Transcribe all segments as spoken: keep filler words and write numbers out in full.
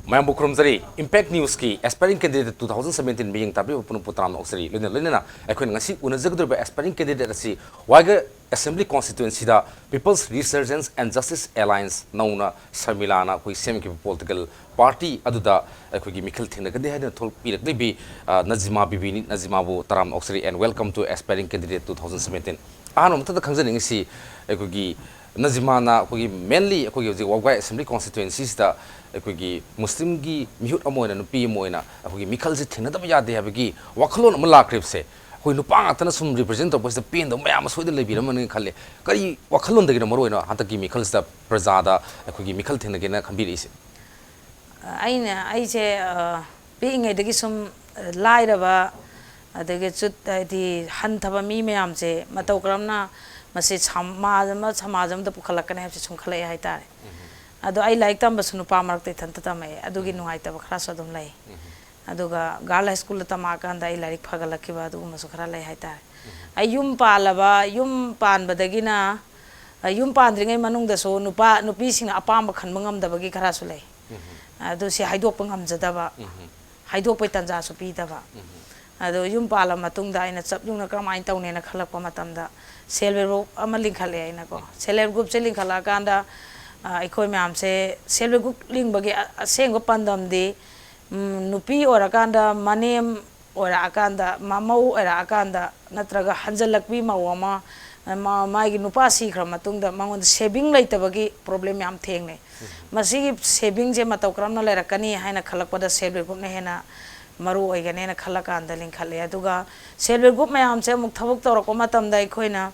ꯃꯌꯥꯝꯕꯨ ꯈꯨꯔꯨꯝꯖꯔꯤ꯫ Impact Newsꯀꯤ Aspiring Candidate two thousand seventeen ꯃꯤꯠꯌꯦꯡ ꯇꯥꯕꯤꯕ ꯄꯨꯝꯅꯃꯛꯄꯨ ꯇꯔꯥꯝꯅ ꯑꯣꯛꯆꯔꯤ꯫ ꯂꯣꯏꯅ ꯂꯣꯏꯅꯅ ꯑꯩꯈꯣꯏꯅ ꯉꯁꯤ ꯎꯅꯖꯒꯗꯧꯔꯤꯕ Aspiring Candidate ꯑꯁꯤ ꯋꯥꯏꯒ Assembly Constituencyꯗ People's Resurgence and Justice Alliance ꯅꯧꯅ ꯁꯔꯃꯤꯂꯥꯅ ꯑꯩꯈꯣꯏ ꯁꯦꯝꯈꯤꯕ political party ꯑꯗꯨꯗ ꯑꯩꯈꯣꯏꯒꯤ ꯃꯤꯈꯜ ꯊꯦꯡꯅꯒꯅꯤ ꯍꯥꯏꯗꯨꯅ ꯊꯣꯛꯄꯤꯔꯛꯂꯤꯕꯤ, ꯑ, ꯅꯖꯤꯃꯥ ꯕꯤꯕꯤꯅꯤ꯫ ꯅꯖꯤꯃꯥꯕꯨ ꯇꯔꯥꯝꯅ ꯑꯣꯛꯆꯔꯤ and welcome to Aspiring Candidate two thousand seventeen꯫ ꯑꯍꯥꯟꯕ ꯃꯛꯇꯗ ꯈꯪꯖꯅꯤꯡꯉꯤꯁꯤ, ꯑꯩꯈꯣꯏꯒꯤ ꯅꯖꯤꯃꯥꯅ ꯑꯩꯈꯣꯏꯒꯤ mainly ꯑꯩꯈꯣꯏꯒꯤ ꯍꯧꯖꯤꯛ ꯋꯥꯕꯒꯥꯏ Assembly Constituencyꯁꯤꯗ ꯑꯩꯈꯣꯏꯒꯤ ꯃꯨꯁꯂꯤꯝꯒꯤ ꯃꯤꯍꯨꯠ ꯑꯃ ꯑꯣꯏꯅ, ꯅꯨꯄꯤ ꯑꯃ ꯑꯣꯏꯅ ꯑꯩꯈꯣꯏꯒꯤ ꯃꯤꯈꯜꯁꯦ ꯊꯦꯡꯅꯗꯕ ꯌꯥꯗꯦ ꯍꯥꯏꯕꯒꯤ ꯋꯥꯈꯜꯂꯣꯟ ꯑꯃ ꯂꯥꯛꯈ꯭ꯔꯤꯕꯁꯦ, ꯑꯩꯈꯣꯏ ꯅꯨꯄꯥ ꯉꯥꯛꯇꯅ ꯁꯨꯝ represent ꯇꯧꯔꯛꯄꯁꯤꯗ ꯄꯦꯟꯗꯕ ꯃꯌꯥꯝ ꯑꯃ ꯁꯣꯏꯗꯅ ꯂꯩꯕꯤꯔꯝꯃꯅꯤ ꯈꯜꯂꯦ꯫ ꯀꯔꯤ ꯋꯥꯈꯜꯂꯣꯟꯗꯒꯤꯅꯣ ꯃꯔꯨꯑꯣꯏꯅ ꯍꯟꯗꯛꯀꯤ ꯃꯤꯈꯜꯁꯤꯗ ꯄ꯭ꯔꯖꯥꯗ ꯑꯩꯈꯣꯏꯒꯤ ꯃꯤꯈꯜ ꯊꯦꯡꯅꯒꯦꯅ ꯈꯟꯕꯤꯔꯛꯏꯁꯦ? ꯑꯩꯅ, ꯑꯩꯁꯦ, ꯑ, ꯄꯤꯛꯏꯉꯩꯗꯒꯤ ꯁꯨꯝ, ꯑ, ꯂꯥꯏꯔꯕ, ꯑꯗꯒꯤ ꯆꯨꯠ, ꯍꯥꯏꯗꯤ ꯍꯟꯊꯕ ꯃꯤ ꯃꯌꯥꯝꯁꯦ ꯃꯇꯧ ꯀꯔꯝꯅ ꯃꯁꯤ ꯁꯃꯥꯖ ꯑꯃ, ꯁꯃꯥꯖ ꯑꯃꯗ ꯄꯨꯈꯠꯂꯛꯀꯅꯤ ꯍꯥꯏꯕꯁꯦ ꯁꯨꯝ ꯈꯜꯂꯛꯑꯦ ꯍꯥꯏꯇꯥꯔꯦ꯫ ꯑꯗꯣ ꯑꯩ ꯂꯥꯏꯔꯤꯛ ꯇꯝꯕꯁꯨ ꯅꯨꯄꯥ ꯃꯔꯛꯇ ꯏꯊꯟꯇ ꯇꯝꯃꯛꯑꯦ꯫ ꯑꯗꯨꯒꯤ ꯅꯨꯡꯉꯥꯏꯇꯕ ꯈꯔꯁꯨ ꯑꯗꯨꯝ ꯂꯩ꯫ ꯑꯗꯨꯒ Girl High Schoolꯗ ꯇꯝꯃꯛꯑꯀꯥꯟꯗ ꯑꯩ ꯂꯥꯏꯔꯤꯛ ꯐꯒꯠꯂꯛꯈꯤꯕ ꯑꯗꯨꯒꯨꯝꯕꯁꯨ ꯈꯔ ꯂꯩ ꯍꯥꯏꯇꯥꯔꯦ꯫ ꯑꯩ ꯌꯨꯝ ꯄꯥꯜꯂꯕ, ꯌꯨꯝ ꯄꯥꯟꯕꯗꯒꯤꯅ, ꯑ, ꯌꯨꯝ ꯄꯥꯟꯗ꯭ꯔꯤꯉꯩ ꯃꯅꯨꯡꯗꯁꯨ ꯅꯨꯄꯥ, ꯅꯨꯄꯤꯁꯤꯡꯅ ꯑꯄꯥꯝꯕ ꯈꯟꯕ ꯉꯝꯗꯕꯒꯤ ꯈꯔꯁꯨ ꯂꯩ꯫ ꯑꯗꯨ ꯁꯤ ꯍꯥꯏꯗꯣꯛꯄ ꯉꯝꯖꯗꯕ, ꯍꯥꯏꯗꯣꯛꯄꯩ ꯇꯥꯟꯖꯥꯁꯨ ꯄꯤꯗꯕ꯫ ꯑꯗꯣ ꯌꯨꯝ ꯄꯥꯜꯂ ꯃꯇꯨꯡꯗ ꯑꯩꯅ ꯆꯞ ꯌꯨꯡꯅ ꯀꯔꯝꯍꯥꯏꯅ ꯇꯧꯅꯦꯅ ꯈꯜꯂꯛꯄ ꯃꯇꯝꯗ self help group ꯑꯃ ꯂꯤꯡꯈꯠꯂꯦ ꯑꯩꯅꯀꯣ꯫ Self help groupꯁꯦ ꯂꯤꯡꯈꯠꯂꯛꯑꯀꯥꯟꯗ, ꯑ, ꯑꯩꯈꯣꯏ ꯃꯌꯥꯝꯁꯦ self help group ꯂꯤꯡꯕꯒꯤ ꯑ-, ꯑꯁꯦꯡꯕ ꯄꯥꯟꯗꯝꯗꯤ, ꯎꯝ, ꯅꯨꯄꯤ ꯑꯣꯏꯔꯀꯥꯟꯗ ꯃꯅꯦꯝ ꯑꯣꯏꯔꯛꯑꯀꯥꯟꯗ, ꯃꯃꯧ ꯑꯣꯏꯔꯛꯑꯀꯥꯟꯗ, ꯅꯠꯇ꯭ꯔꯒ ꯍꯟꯖꯜꯂꯛꯄꯤ ꯃꯧ ꯑꯃ, ꯃꯥ-, ꯃꯥꯒꯤ ꯅꯨꯄꯥ ꯁꯤꯈ꯭ꯔ ꯃꯇꯨꯡꯗ ꯃꯉꯣꯟꯗ saving ꯂꯩꯇꯕꯒꯤ problem ꯌꯥꯝ ꯊꯦꯡꯅꯩ꯫ ꯃꯁꯤꯒꯤ savingꯁꯦ ꯃꯇꯧ ꯀꯔꯝꯅ ꯂꯩꯔꯛꯀꯅꯤ ꯍꯥꯏꯅ ꯈꯜꯂꯛꯄꯗ self help groupꯅ ꯍꯦꯟꯅ ꯃꯔꯨ ꯑꯣꯏꯒꯅꯦꯅ ꯈꯜꯂꯀꯥꯟꯗ ꯂꯤꯡꯈꯠꯂꯦ꯫ ꯑꯗꯨꯒ self help group ꯃꯌꯥꯝꯁꯦ ꯑꯃꯨꯛ ꯊꯕꯛ ꯇꯧꯔꯛꯄ ꯃꯇꯝꯗ ꯑꯩꯈꯣꯏꯅ,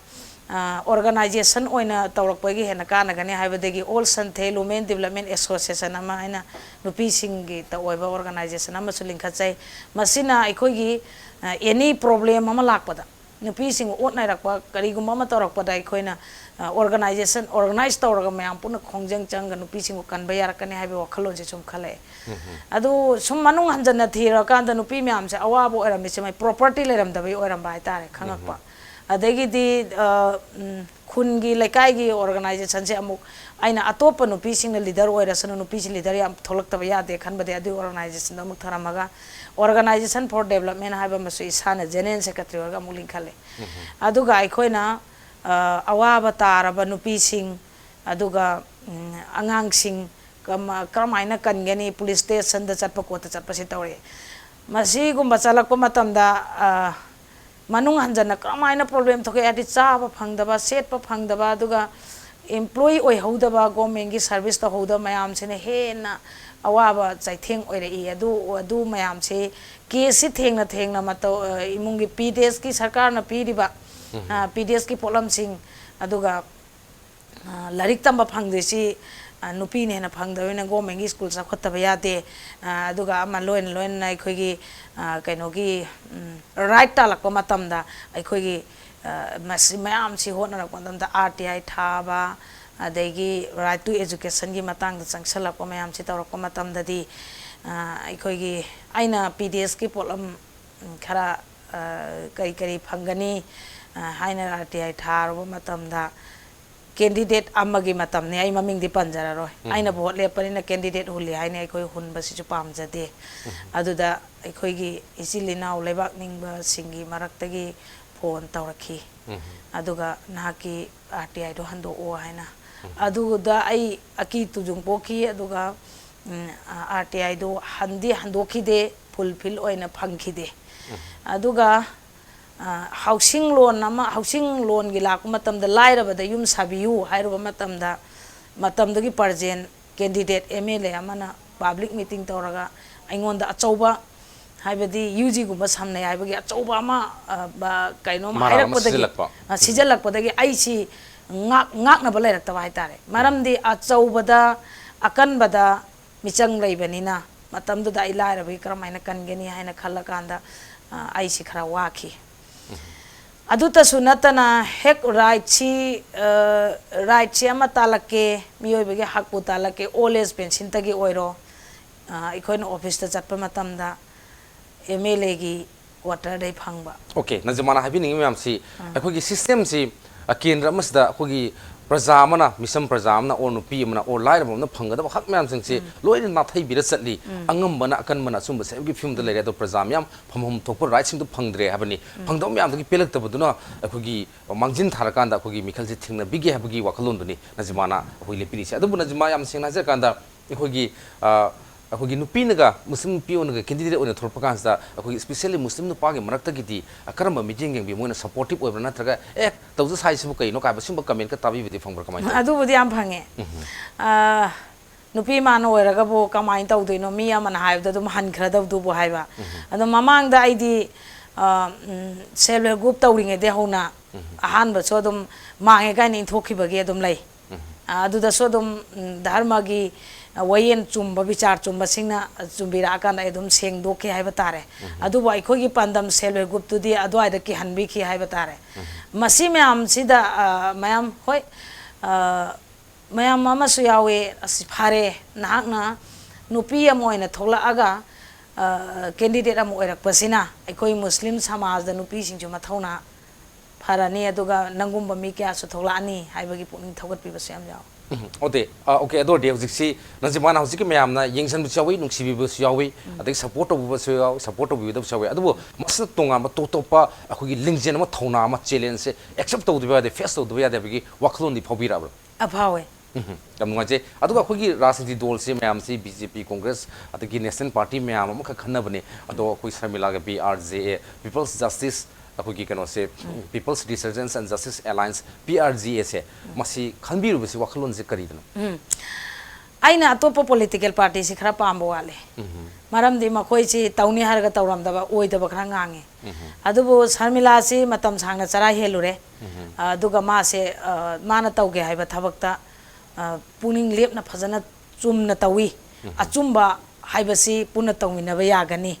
ꯑ, organization ꯑꯣꯏꯅ ꯇꯧꯔꯛꯄꯒꯤ ꯍꯦꯟꯅ ꯀꯥꯟꯅꯒꯅꯤ ꯍꯥꯏꯕꯗꯒꯤ All Santhei Women Development Association ꯑꯃ ꯍꯥꯏꯅ ꯅꯨꯄꯤꯁꯤꯡꯒꯤ ꯇ-, ꯑꯣꯏꯕ organization ꯑꯃꯁꯨ ꯂꯤꯡꯈꯠꯆꯩ꯫ ꯃꯁꯤꯅ ꯑꯩꯈꯣꯏꯒꯤ, ꯑ, any problem ꯑꯃ ꯂꯥꯛꯄꯗ, ꯅꯨꯄꯤꯁꯤꯡ ꯑꯣꯠ ꯅꯩꯔꯛꯄ ꯀꯔꯤꯒꯨꯝꯕ ꯑꯃ ꯇꯧꯔꯛꯄꯗ ꯑꯩꯈꯣꯏꯅ, ꯑ, organization, organize ꯇꯧꯔꯒ ꯃꯌꯥꯝ ꯄꯨꯟꯅ ꯈꯣꯡꯖꯪ ꯆꯪꯉꯒ ꯅꯨꯄꯤꯁꯤꯡꯕꯨ ꯀꯟꯕ ꯌꯥꯔꯛꯀꯅꯤ ꯍꯥꯏꯕꯒꯤ ꯋꯥꯈꯜꯂꯣꯟꯁꯦ ꯁꯨꯝ ꯈꯜꯂꯛꯑꯦ꯫ ꯑꯗꯨ ꯁꯨꯝ ꯃꯅꯨꯡ ꯍꯟꯖꯟꯅ ꯊꯤꯔꯀꯥꯟꯗ ꯅꯨꯄꯤ ꯃꯌꯥꯝꯁꯦ ꯑꯋꯥꯕ ꯑꯣꯏꯔꯝꯃꯤꯁꯦ ꯃꯣꯏ property ꯂꯩꯔꯝꯗꯕꯒꯤ ꯑꯣꯏꯔꯝꯕ ꯍꯥꯏꯇꯥꯔꯦ, ꯈꯪꯉꯛꯄ꯫ ꯑꯗꯒꯤꯗꯤ, ꯑ, ꯎꯝ, ꯈꯨꯟꯒꯤ ꯂꯩꯀꯥꯏꯒꯤ ꯑꯣꯔꯒꯅꯥꯏꯖꯦꯁꯟꯁꯦ ꯑꯃꯨꯛ ꯑꯩꯅ ꯑꯇꯣꯞꯄ ꯅꯨꯄꯤꯁꯤꯡꯅ ꯂꯤꯗꯔ ꯑꯣꯏꯔꯁꯅꯨ, ꯅꯨꯄꯤꯁꯤ ꯂꯤꯗꯔ ꯌꯥꯝ ꯊꯣꯛꯂꯛꯇꯕ ꯌꯥꯗꯦ ꯈꯟꯕꯗꯤ ꯑꯗꯨꯒꯤ ꯑꯣꯔꯒꯅꯥꯏꯖꯦꯁꯟꯗꯣ ꯑꯃꯨꯛ ꯊꯔꯝꯃꯒ Organisation for Development ꯍꯥꯏꯕ ꯑꯃꯁꯨ ꯏꯁꯥꯅ ꯖꯦꯅꯔꯦꯜ ꯁꯦꯀ꯭ꯔꯦꯇꯔꯤ ꯑꯣꯏꯔꯒ ꯑꯃꯨꯛ ꯂꯤꯡꯈꯠꯂꯦ꯫ ꯑꯗꯨꯒ ꯑꯩꯈꯣꯏꯅ ꯑ, ꯑꯋꯥꯕ ꯇꯥꯔꯕ ꯅꯨꯄꯤꯁꯤꯡ, ꯑꯗꯨꯒ ꯎꯝ, ꯑꯉꯥꯡꯁꯤꯡ ꯀꯃ- ꯀꯔꯝꯍꯥꯏꯅ ꯀꯟꯒꯅꯤ, ꯄꯨꯂꯤꯁ ꯁ꯭ꯇꯦꯁꯟꯗ ꯆꯠꯄ ꯈꯣꯠꯇ ꯆꯠꯄꯁꯤ ꯇꯧꯔꯛꯑꯦ꯫ ꯃꯁꯤꯒꯨꯝꯕ ꯆꯠꯂꯛꯄ ꯃꯇꯝꯗ ꯑ, ꯃꯅꯨꯡ ꯍꯟꯖꯟꯅ ꯀꯔꯝꯍꯥꯏꯅ ꯄ꯭ꯔꯣꯕ꯭ꯂꯦꯝ ꯊꯣꯛꯑꯦ ꯍꯥꯏꯗꯤ ꯆꯥꯕ ꯐꯪꯗꯕ, ꯁꯦꯠꯄ ꯐꯪꯗꯕ, ꯑꯗꯨꯒ ꯏꯝꯄ꯭ꯂꯣꯌꯤ ꯑꯣꯏꯍꯧꯗꯕ, ꯒꯣꯔꯃꯦꯟꯒꯤ ꯁꯥꯔꯚꯤꯁ ꯇꯧꯍꯧꯗꯕ ꯃꯌꯥꯝꯁꯤꯅ ꯍꯦꯟꯅ ꯑꯋꯥꯕ ꯆꯩꯊꯦꯡ ꯑꯣꯏꯔꯛꯏ꯫ ꯑꯗꯨ ꯑꯗꯨ ꯃꯌꯥꯝꯁꯤ ꯀꯦꯁꯁꯤ ꯊꯦꯡꯅ ꯊꯦꯡꯅ ꯃꯇꯧ ꯑ, ꯏꯃꯨꯡꯒꯤ ꯄꯤ ꯗꯤ ꯑꯦꯁꯀꯤ ꯁꯔꯀꯥꯔꯅ ꯄꯤꯔꯤꯕ ꯄꯤ ꯗꯤ ꯑꯦꯁꯀꯤ ꯄꯣꯠꯂꯝꯁꯤꯡ, ꯑꯗꯨꯒ ꯑ, ꯂꯥꯏꯔꯤꯛ ꯇꯝꯕ ꯐꯪꯗ꯭ꯔꯤꯁꯤ ꯑ, ꯅꯨꯄꯤꯅ ꯍꯦꯟꯅ ꯐꯪꯗꯕꯅꯤꯅ ꯒꯣꯔꯃꯦꯟꯒꯤ ꯁ꯭ꯀꯨꯜ ꯆꯥꯎꯈꯠꯇꯕ ꯌꯥꯗꯦ꯫ ꯑ, ꯑꯗꯨꯒ ꯑꯃ ꯂꯣꯏꯅ ꯂꯣꯏꯅꯅ ꯑꯩꯈꯣꯏꯒꯤ ꯑ, ꯀꯩꯅꯣꯒꯤ ꯔꯥꯏꯠ ꯇꯥꯜꯂꯛꯄ ꯃꯇꯝꯗ ꯑꯩꯈꯣꯏꯒꯤ ꯑ, ꯃꯁꯤ ꯃꯌꯥꯝꯁꯤ ꯍꯣꯠꯅꯔꯛꯄ ꯃꯇꯝꯗ ꯑꯥꯔ ꯇꯤ ꯑꯥꯏ ꯊꯥꯕ, ꯑꯗꯒꯤ ꯔꯥꯏꯠ ꯇꯨ ꯑꯦꯖꯨꯀꯦꯁꯟꯒꯤ ꯃꯇꯥꯡꯗ ꯆꯪꯁꯤꯜꯂꯛꯄ ꯃꯌꯥꯝꯁꯤ ꯇꯧꯔꯛꯄ ꯃꯇꯝꯗꯗꯤ ꯑ, ꯑꯩꯈꯣꯏꯒꯤ ꯑꯩꯅ ꯄꯤ ꯗꯤ ꯑꯦꯁꯀꯤ ꯄꯣꯠꯂꯝ ꯎꯝ, ꯈꯔ ꯑ, ꯀꯔꯤ ꯀꯔꯤ ꯐꯪꯒꯅꯤ ꯑ, ꯍꯥꯏꯅ ꯑꯥꯔ ꯇꯤ ꯑꯥꯏ ꯊꯥꯔꯨꯕ ꯃꯇꯝꯗ ꯀꯦꯟꯗꯤꯗꯦꯠ ꯑꯃꯒꯤ ꯃꯇꯝꯅꯤ, ꯑꯩ ꯃꯃꯤꯡꯗꯤ ꯄꯟꯖꯔꯔꯣꯏ꯫ ꯑꯩꯅ ꯚꯣꯠ ꯂꯦꯞꯄꯅꯤꯅ ꯀꯦꯟꯗꯤꯗꯦꯠ ꯍꯨꯜꯂꯤ ꯍꯥꯏꯅ ꯑꯩꯈꯣꯏ ꯍꯨꯟꯕꯁꯤꯁꯨ ꯄꯥꯝꯖꯗꯦ꯫ ꯑꯗꯨꯗ ꯑꯩꯈꯣꯏꯒꯤ ꯏꯆꯤꯜ ꯏꯅꯥꯎ ꯂꯩꯕꯥꯛ ꯅꯤꯡꯕꯁꯤꯡꯒꯤ ꯃꯔꯛꯇꯒꯤ ꯐꯣꯟ ꯇꯧꯔꯛꯈꯤ꯫ ꯑꯗꯨꯒ ꯅꯍꯥꯛꯀꯤ ꯑꯥꯔ ꯇꯤ ꯑꯥꯏꯗꯣ ꯍꯟꯗꯣꯛꯑꯣ ꯍꯥꯏꯅ꯫ ꯑꯗꯨꯗ ꯑꯩ ꯑꯀꯤ ꯇꯨꯖꯨꯡ ꯄꯣꯛꯈꯤ꯫ ꯑꯗꯨꯒ ꯎꯝ, ꯑꯥꯔ ꯇꯤ ꯑꯥꯏꯗꯣ ꯍꯟꯗꯤ ꯍꯟꯗꯣꯛꯈꯤꯗꯦ, ꯐꯨꯜꯐꯤꯜ ꯑꯣꯏꯅ ꯐꯪꯈꯤꯗꯦ꯫ ꯑꯗꯨꯒ ꯑ, ꯍꯥꯎꯁꯤꯡ ꯂꯣꯟ ꯑꯃ, ꯍꯥꯎꯁꯤꯡ ꯂꯣꯟꯒꯤ ꯂꯥꯛꯄ ꯃꯇꯝꯗ ꯂꯥꯏꯔꯕꯗ ꯌꯨꯝ ꯁꯥꯕꯤꯌꯨ ꯍꯥꯏꯔꯨꯕ ꯃꯇꯝꯗ, ꯃꯇꯝꯗꯨꯒꯤ present candidate M L A ꯑꯃꯅ ꯄꯕ꯭ꯂꯤꯛ ꯃꯤꯇꯤꯡ ꯇꯧꯔꯒ ꯑꯩꯉꯣꯟꯗ ꯑꯆꯧꯕ, ꯍꯥꯏꯕꯗꯤ ꯌꯨ ꯖꯤꯒꯨꯝꯕ ꯁꯝꯅꯩ ꯍꯥꯏꯕꯒꯤ ꯑꯆꯧꯕ ꯑꯃ ꯑ, ꯕ- ꯀꯩꯅꯣꯝ ꯃꯔꯥꯜ ꯑꯃ ꯍꯥꯏꯔꯛꯄꯗꯒꯤ, ꯁꯤꯖꯤꯜꯂꯛꯄ꯫ ꯑ, ꯁꯤꯖꯤꯜꯂꯛꯄꯗꯒꯤ ꯑꯩꯁꯤ ꯉꯥꯛ- ꯉꯥꯛꯅꯕ ꯂꯩꯔꯛꯇꯕ ꯍꯥꯏꯇꯥꯔꯦ꯫ ꯃꯔꯝꯗꯤ ꯑꯆꯧꯕꯗ, ꯑꯀꯟꯕꯗ ꯃꯤꯆꯪ ꯂꯩꯕꯅꯤꯅ ꯃꯇꯝꯗꯨꯗ ꯑꯩ ꯂꯥꯏꯔꯕꯒꯤ ꯀꯔꯝꯍꯥꯏꯅ ꯀꯟꯒꯅꯤ ꯍꯥꯏꯅ ꯈꯜꯂꯀꯥꯟꯗ ꯑ, ꯑꯩꯁꯤ ꯈꯔ ꯋꯥꯈꯤ꯫ ꯑꯗꯨꯇꯁꯨ ꯅꯠꯇꯅ ꯍꯦꯛ ꯔꯥꯏꯠꯁꯤ ꯑ, ꯔꯥꯏꯠꯁꯤ ꯑꯃ ꯇꯥꯜꯂꯛꯀꯦ, ꯃꯤꯑꯣꯏꯕꯒꯤ ꯍꯛꯄꯨ ꯇꯥꯜꯂꯛꯀꯦ, ꯑꯣꯜ ꯑꯦꯖ ꯄꯦꯟꯁꯤꯟꯇꯒꯤ ꯑꯣꯏꯔꯣ, ꯑ, ꯑꯩꯈꯣꯏꯅ ꯑꯣꯐꯤꯁꯇ ꯆꯠꯄ ꯃꯇꯝꯗ ꯑꯦꯝ ꯑꯦꯜ ꯑꯦꯒꯤ ꯀ꯭ꯋꯥꯇꯔꯗꯩ ꯐꯪꯕ꯫ ꯑꯣꯀꯦ, ꯅꯖꯃꯥꯅ ꯍꯥꯏꯕꯤꯅꯤꯡꯉꯤ ꯃꯌꯥꯝꯁꯤ ꯑꯩꯈꯣꯏꯒꯤ ꯁꯤꯁꯇꯦꯝꯁꯤ ꯑ, ꯀꯦꯟꯗ꯭ꯔ ꯑꯃꯁꯤꯗ ꯑꯩꯈꯣꯏꯒꯤ ꯄ꯭ꯔꯖꯥ ꯑꯃꯅ, ꯃꯤꯁꯝ ꯄ꯭ꯔꯖꯥ ꯑꯃꯅ, ꯑꯣꯔ ꯅꯨꯄꯤ ꯑꯃꯅ, ꯑꯣꯔ ꯂꯥꯏꯔꯕ ꯑꯃꯅ ꯐꯪꯒꯗꯕ ꯍꯛ ꯃꯌꯥꯝꯁꯤꯡꯁꯦ ꯂꯣꯏꯅ ꯅꯥꯊꯩꯕꯤꯔ ꯆꯠꯂꯤ꯫ ꯑꯉꯝꯕꯅ ꯑꯀꯟꯕꯅ ꯑꯆꯨꯝꯕꯁꯦ ꯍꯥꯏꯕꯒꯤ ꯐꯤꯕꯝꯗ ꯂꯩꯔꯦ꯫ ꯑꯗꯣ ꯄ꯭ꯔꯖꯥ ꯃꯌꯥꯝ ꯐꯪꯐꯝ ꯊꯣꯛꯄ ꯔꯥꯏꯠꯁꯤꯡꯗꯣ ꯐꯪꯗ꯭ꯔꯦ ꯍꯥꯏꯕꯅꯤ꯫ ꯐꯪꯗꯕ ꯃꯌꯥꯝꯗꯨꯒꯤ ꯄꯦꯜꯂꯛꯇꯕꯗꯨꯅ ꯑꯩꯈꯣꯏꯒꯤ ꯃꯥꯡꯖꯤꯟ ꯊꯥꯔꯀꯥꯟꯗ ꯑꯩꯈꯣꯏꯒꯤ ꯃꯤꯈꯜꯁꯦ ꯊꯦꯡꯅꯕꯤꯒꯦ ꯍꯥꯏꯕꯒꯤ ꯋꯥꯈꯜꯂꯣꯟꯗꯨꯅꯤ ꯅꯖꯤꯃꯥꯅ ꯑꯩꯈꯣꯏ ꯂꯦꯞꯄꯤꯔꯤꯁꯦ꯫ ꯑꯗꯨꯕꯨ ꯅꯖꯤꯃꯥ, ꯌꯥꯝ ꯁꯦꯡꯅ ꯍꯥꯏꯖꯔꯀꯥꯟꯗ, ꯑꯩꯈꯣꯏꯒꯤ, ꯑ, ꯑꯩꯈꯣꯏꯒꯤ ꯅꯨꯄꯤꯅꯒ, ꯃꯨꯁꯂꯤꯝ ꯅꯨꯄꯤ ꯑꯃꯅꯒ candidate ꯑꯣꯏꯅ ꯊꯣꯛꯂꯛꯄ ꯀꯥꯟꯁꯤꯗ, ꯑꯩꯈꯣꯏꯒꯤ especially ꯃꯨꯁꯂꯤꯝ ꯅꯨꯄꯥꯒꯤ ꯃꯔꯛꯇꯒꯤꯗꯤ, ꯑ, ꯀꯔꯝꯕ ꯃꯤꯠꯌꯦꯡ ꯌꯦꯡꯕꯤ? ꯃꯣꯏꯅ supportive ꯑꯣꯏꯕ꯭ꯔꯥ, ꯅꯠꯇ꯭ꯔꯒ, "ꯑꯦ, ꯇꯧꯖ ꯁꯥꯏꯁꯤꯕꯨ ꯀꯩꯅꯣ?" ꯀꯥꯏꯕ ꯁꯤꯒꯨꯝꯕ comment ꯀ ꯇꯥꯕꯤꯕꯗꯤ ꯐꯪꯕ꯭ꯔꯥ? ꯀꯃꯥꯏꯅ ꯇꯧꯏ? ꯑꯗꯨꯕꯨꯗꯤ ꯌꯥꯝ ꯐꯪꯉꯦ꯫ ꯑ, ꯅꯨꯄꯤ ꯏꯃꯥꯅ ꯑꯣꯏꯔꯒꯕꯨ ꯀꯃꯥꯏꯅ ꯇꯧꯗꯣꯏꯅꯣ? ꯃꯤ ꯑꯃꯅ ꯍꯥꯏꯕꯗ ꯑꯗꯨꯝ ꯍꯟꯈ꯭ꯔꯗꯕꯗꯨꯕꯨ ꯍꯥꯏꯕ꯫ ꯑꯗꯣ ꯃꯃꯥꯡꯗ ꯑꯩꯗꯤ, ꯑ, ꯎꯝ, self help group ꯇꯧꯔꯤꯉꯩꯗꯩ ꯍꯧꯅ ꯑꯍꯥꯟꯕꯁꯨ ꯑꯗꯨꯝ ꯃꯥꯡꯉꯦ ꯀꯥꯏꯅ ꯏꯟꯊꯣꯛꯈꯤꯕꯒꯤ ꯑꯗꯨꯝ ꯂꯩ꯫ ꯑ, ꯑꯗꯨꯗꯁꯨ ꯑꯗꯨꯝ, ꯎꯝ, ꯙꯔꯃꯒꯤ, ꯑ, ꯋꯥꯌꯦꯜ ꯆꯨꯝꯕ, ꯕꯤꯆꯥꯔ ꯆꯨꯝꯕꯁꯤꯡꯅ ꯆꯨꯝꯕꯤꯔꯛꯑꯀꯥꯟꯗ ꯑꯩ ꯑꯗꯨꯝ ꯁꯦꯡꯗꯣꯛꯈꯤ ꯍꯥꯏꯕ ꯇꯥꯔꯦ꯫ ꯑꯗꯨꯕꯨ ꯑꯩꯈꯣꯏꯒꯤ ꯄꯥꯟꯗꯝ self help group ꯇꯨꯗꯤ ꯑꯗꯨꯋꯥꯏꯗ ꯀꯤꯍꯟꯕꯤꯈꯤ ꯍꯥꯏꯕ ꯇꯥꯔꯦ꯫ ꯃꯁꯤ ꯃꯌꯥꯝꯁꯤꯗ, ꯑ, ꯃꯌꯥꯝ, ꯍꯣꯏ, ꯑ, ꯃꯌꯥꯝ ꯑꯃꯁꯨ ꯌꯥꯎꯋꯦ, "ꯑꯁ, ꯐꯔꯦ, ꯅꯍꯥꯛꯅ ꯅꯨꯄꯤ ꯑꯃ ꯑꯣꯏꯅ ꯊꯣꯛꯂꯛꯑꯒ, ꯑ, candidate ꯑꯃ ꯑꯣꯏꯔꯛꯄꯁꯤꯅ ꯑꯩꯈꯣꯏ ꯃꯨꯁꯂꯤꯝ ꯁꯃꯥꯖꯗ ꯅꯨꯄꯤꯁꯤꯡꯁꯨ ꯃꯊꯧꯅꯥ ꯐꯔꯅꯤ, ꯑꯗꯨꯒ ꯅꯪꯒꯨꯝꯕ ꯃꯤ ꯀꯌꯥꯁꯨ ꯊꯣꯛꯂꯛꯑꯅꯤ" ꯍꯥꯏꯕꯒꯤ ꯄꯨꯛꯅꯤꯡ ꯊꯧꯒꯠꯄꯤꯕꯁꯨ ꯌꯥꯝ ꯌꯥꯎꯋꯤ꯫ ꯎꯝ, ꯑꯣꯗꯦ, ꯑ, okay, ꯑꯗꯨ ꯑꯣꯏꯔꯗꯤ ꯍꯧꯖꯤꯛꯁꯤ ꯅꯖꯤꯃꯥꯅ ꯍꯧꯖꯤꯛꯀꯤ ꯃꯌꯥꯝꯅ ꯌꯦꯡꯁꯤꯟꯕꯁꯨ ꯌꯥꯎꯏ, ꯅꯨꯡꯁꯤꯕꯤꯕꯁꯨ ꯌꯥꯎꯏ, ꯑꯗꯒꯤ support ꯇꯧꯕꯤꯕꯁꯨ ꯌꯥꯎꯏ, support ꯇꯧꯕꯤꯒꯗꯕꯁꯨ ꯌꯥꯎꯏ, ꯑꯗꯨꯕꯨ ꯃꯁꯤꯅ ꯇꯣꯉꯥꯟꯕ ꯇꯣꯞ ꯇꯣꯞꯄ ꯑꯩꯈꯣꯏꯒꯤ ꯂꯤꯡꯖꯦꯜ ꯑꯃ, ꯊꯧꯅꯥ ꯑꯃ, challenge ꯁꯦ accept ꯇꯧꯗꯕ ꯌꯥꯗꯦ, face ꯇꯧꯗꯕ ꯌꯥꯗꯦ ꯍꯥꯏꯕꯒꯤ ꯋꯥꯈꯜꯂꯣꯟꯗꯤ ꯐꯥꯎꯕꯤꯔꯛꯑꯕ꯭ꯔꯥ? ꯑꯐꯥꯎꯋꯦ꯫ ꯎꯝ, ꯌꯥꯝ ꯅꯨꯡꯉꯥꯏꯖꯩ꯫ ꯑꯗꯨꯒ ꯑꯩꯈꯣꯏꯒꯤ ꯔꯥꯖꯅꯤꯇꯤ ꯗꯣꯜꯁꯤ ꯃꯌꯥꯝꯁꯤ, ꯕꯤ ꯖꯦ ꯄꯤ, ꯀꯣꯡꯒ꯭ꯔꯦꯁ, ꯑꯗꯒꯤ ꯅꯦꯁꯅꯦꯜ ꯄꯥꯔꯇꯤ ꯃꯌꯥꯝ ꯑꯃꯈꯛ ꯈꯟꯅꯕꯅꯦ꯫ ꯑꯗꯣ ꯑꯩꯈꯣꯏ ꯁꯔꯃꯤꯂꯥꯒ P R J A, People's Justice, ꯑꯩꯈꯣꯏꯒꯤ ꯀꯩꯅꯣꯁꯦ, People's Resurgence and Justice Alliance, P R J ꯑꯦꯁꯦ, ꯃꯁꯤ ꯈꯟꯕꯤꯔꯨꯕꯁꯤ ꯋꯥꯈꯜꯂꯣꯟꯁꯦ ꯀꯔꯤꯗꯅꯣ? ꯎꯝ꯫ ꯑꯩꯅ ꯑꯇꯣꯞꯄ political party ꯁꯤ ꯈꯔ ꯄꯥꯝꯕ ꯋꯥꯠꯂꯦ꯫ ꯃꯔꯝꯗꯤ ꯃꯈꯣꯏꯁꯤ ꯇꯧꯅꯤ ꯍꯥꯏꯔꯒ ꯇꯧꯔꯝꯗꯕ, ꯑꯣꯏꯗꯕ ꯈꯔ ꯉꯥꯡꯉꯤ꯫ ꯑꯗꯨꯕꯨ ꯁꯔꯃꯤꯂꯥꯁꯤ ꯃꯇꯝ ꯁꯥꯡꯅ ꯆꯔꯥ ꯍꯦꯜꯂꯨꯔꯦ꯫ ꯑ, ꯑꯗꯨꯒ ꯃꯥꯁꯦ, ꯑ, ꯃꯥꯅ ꯇꯧꯒꯦ ꯍꯥꯏꯕ ꯊꯕꯛꯇ, ꯑ, ꯄꯨꯛꯅꯤꯡ ꯂꯦꯞꯅ ꯐꯖꯅ ꯆꯨꯝꯅ ꯇꯧꯏ꯫ ꯑꯆꯨꯝꯕ ꯍꯥꯏꯕꯁꯤ ꯄꯨꯟꯅ ꯇꯧꯃꯤꯟꯅꯕ ꯌꯥꯒꯅꯤ꯫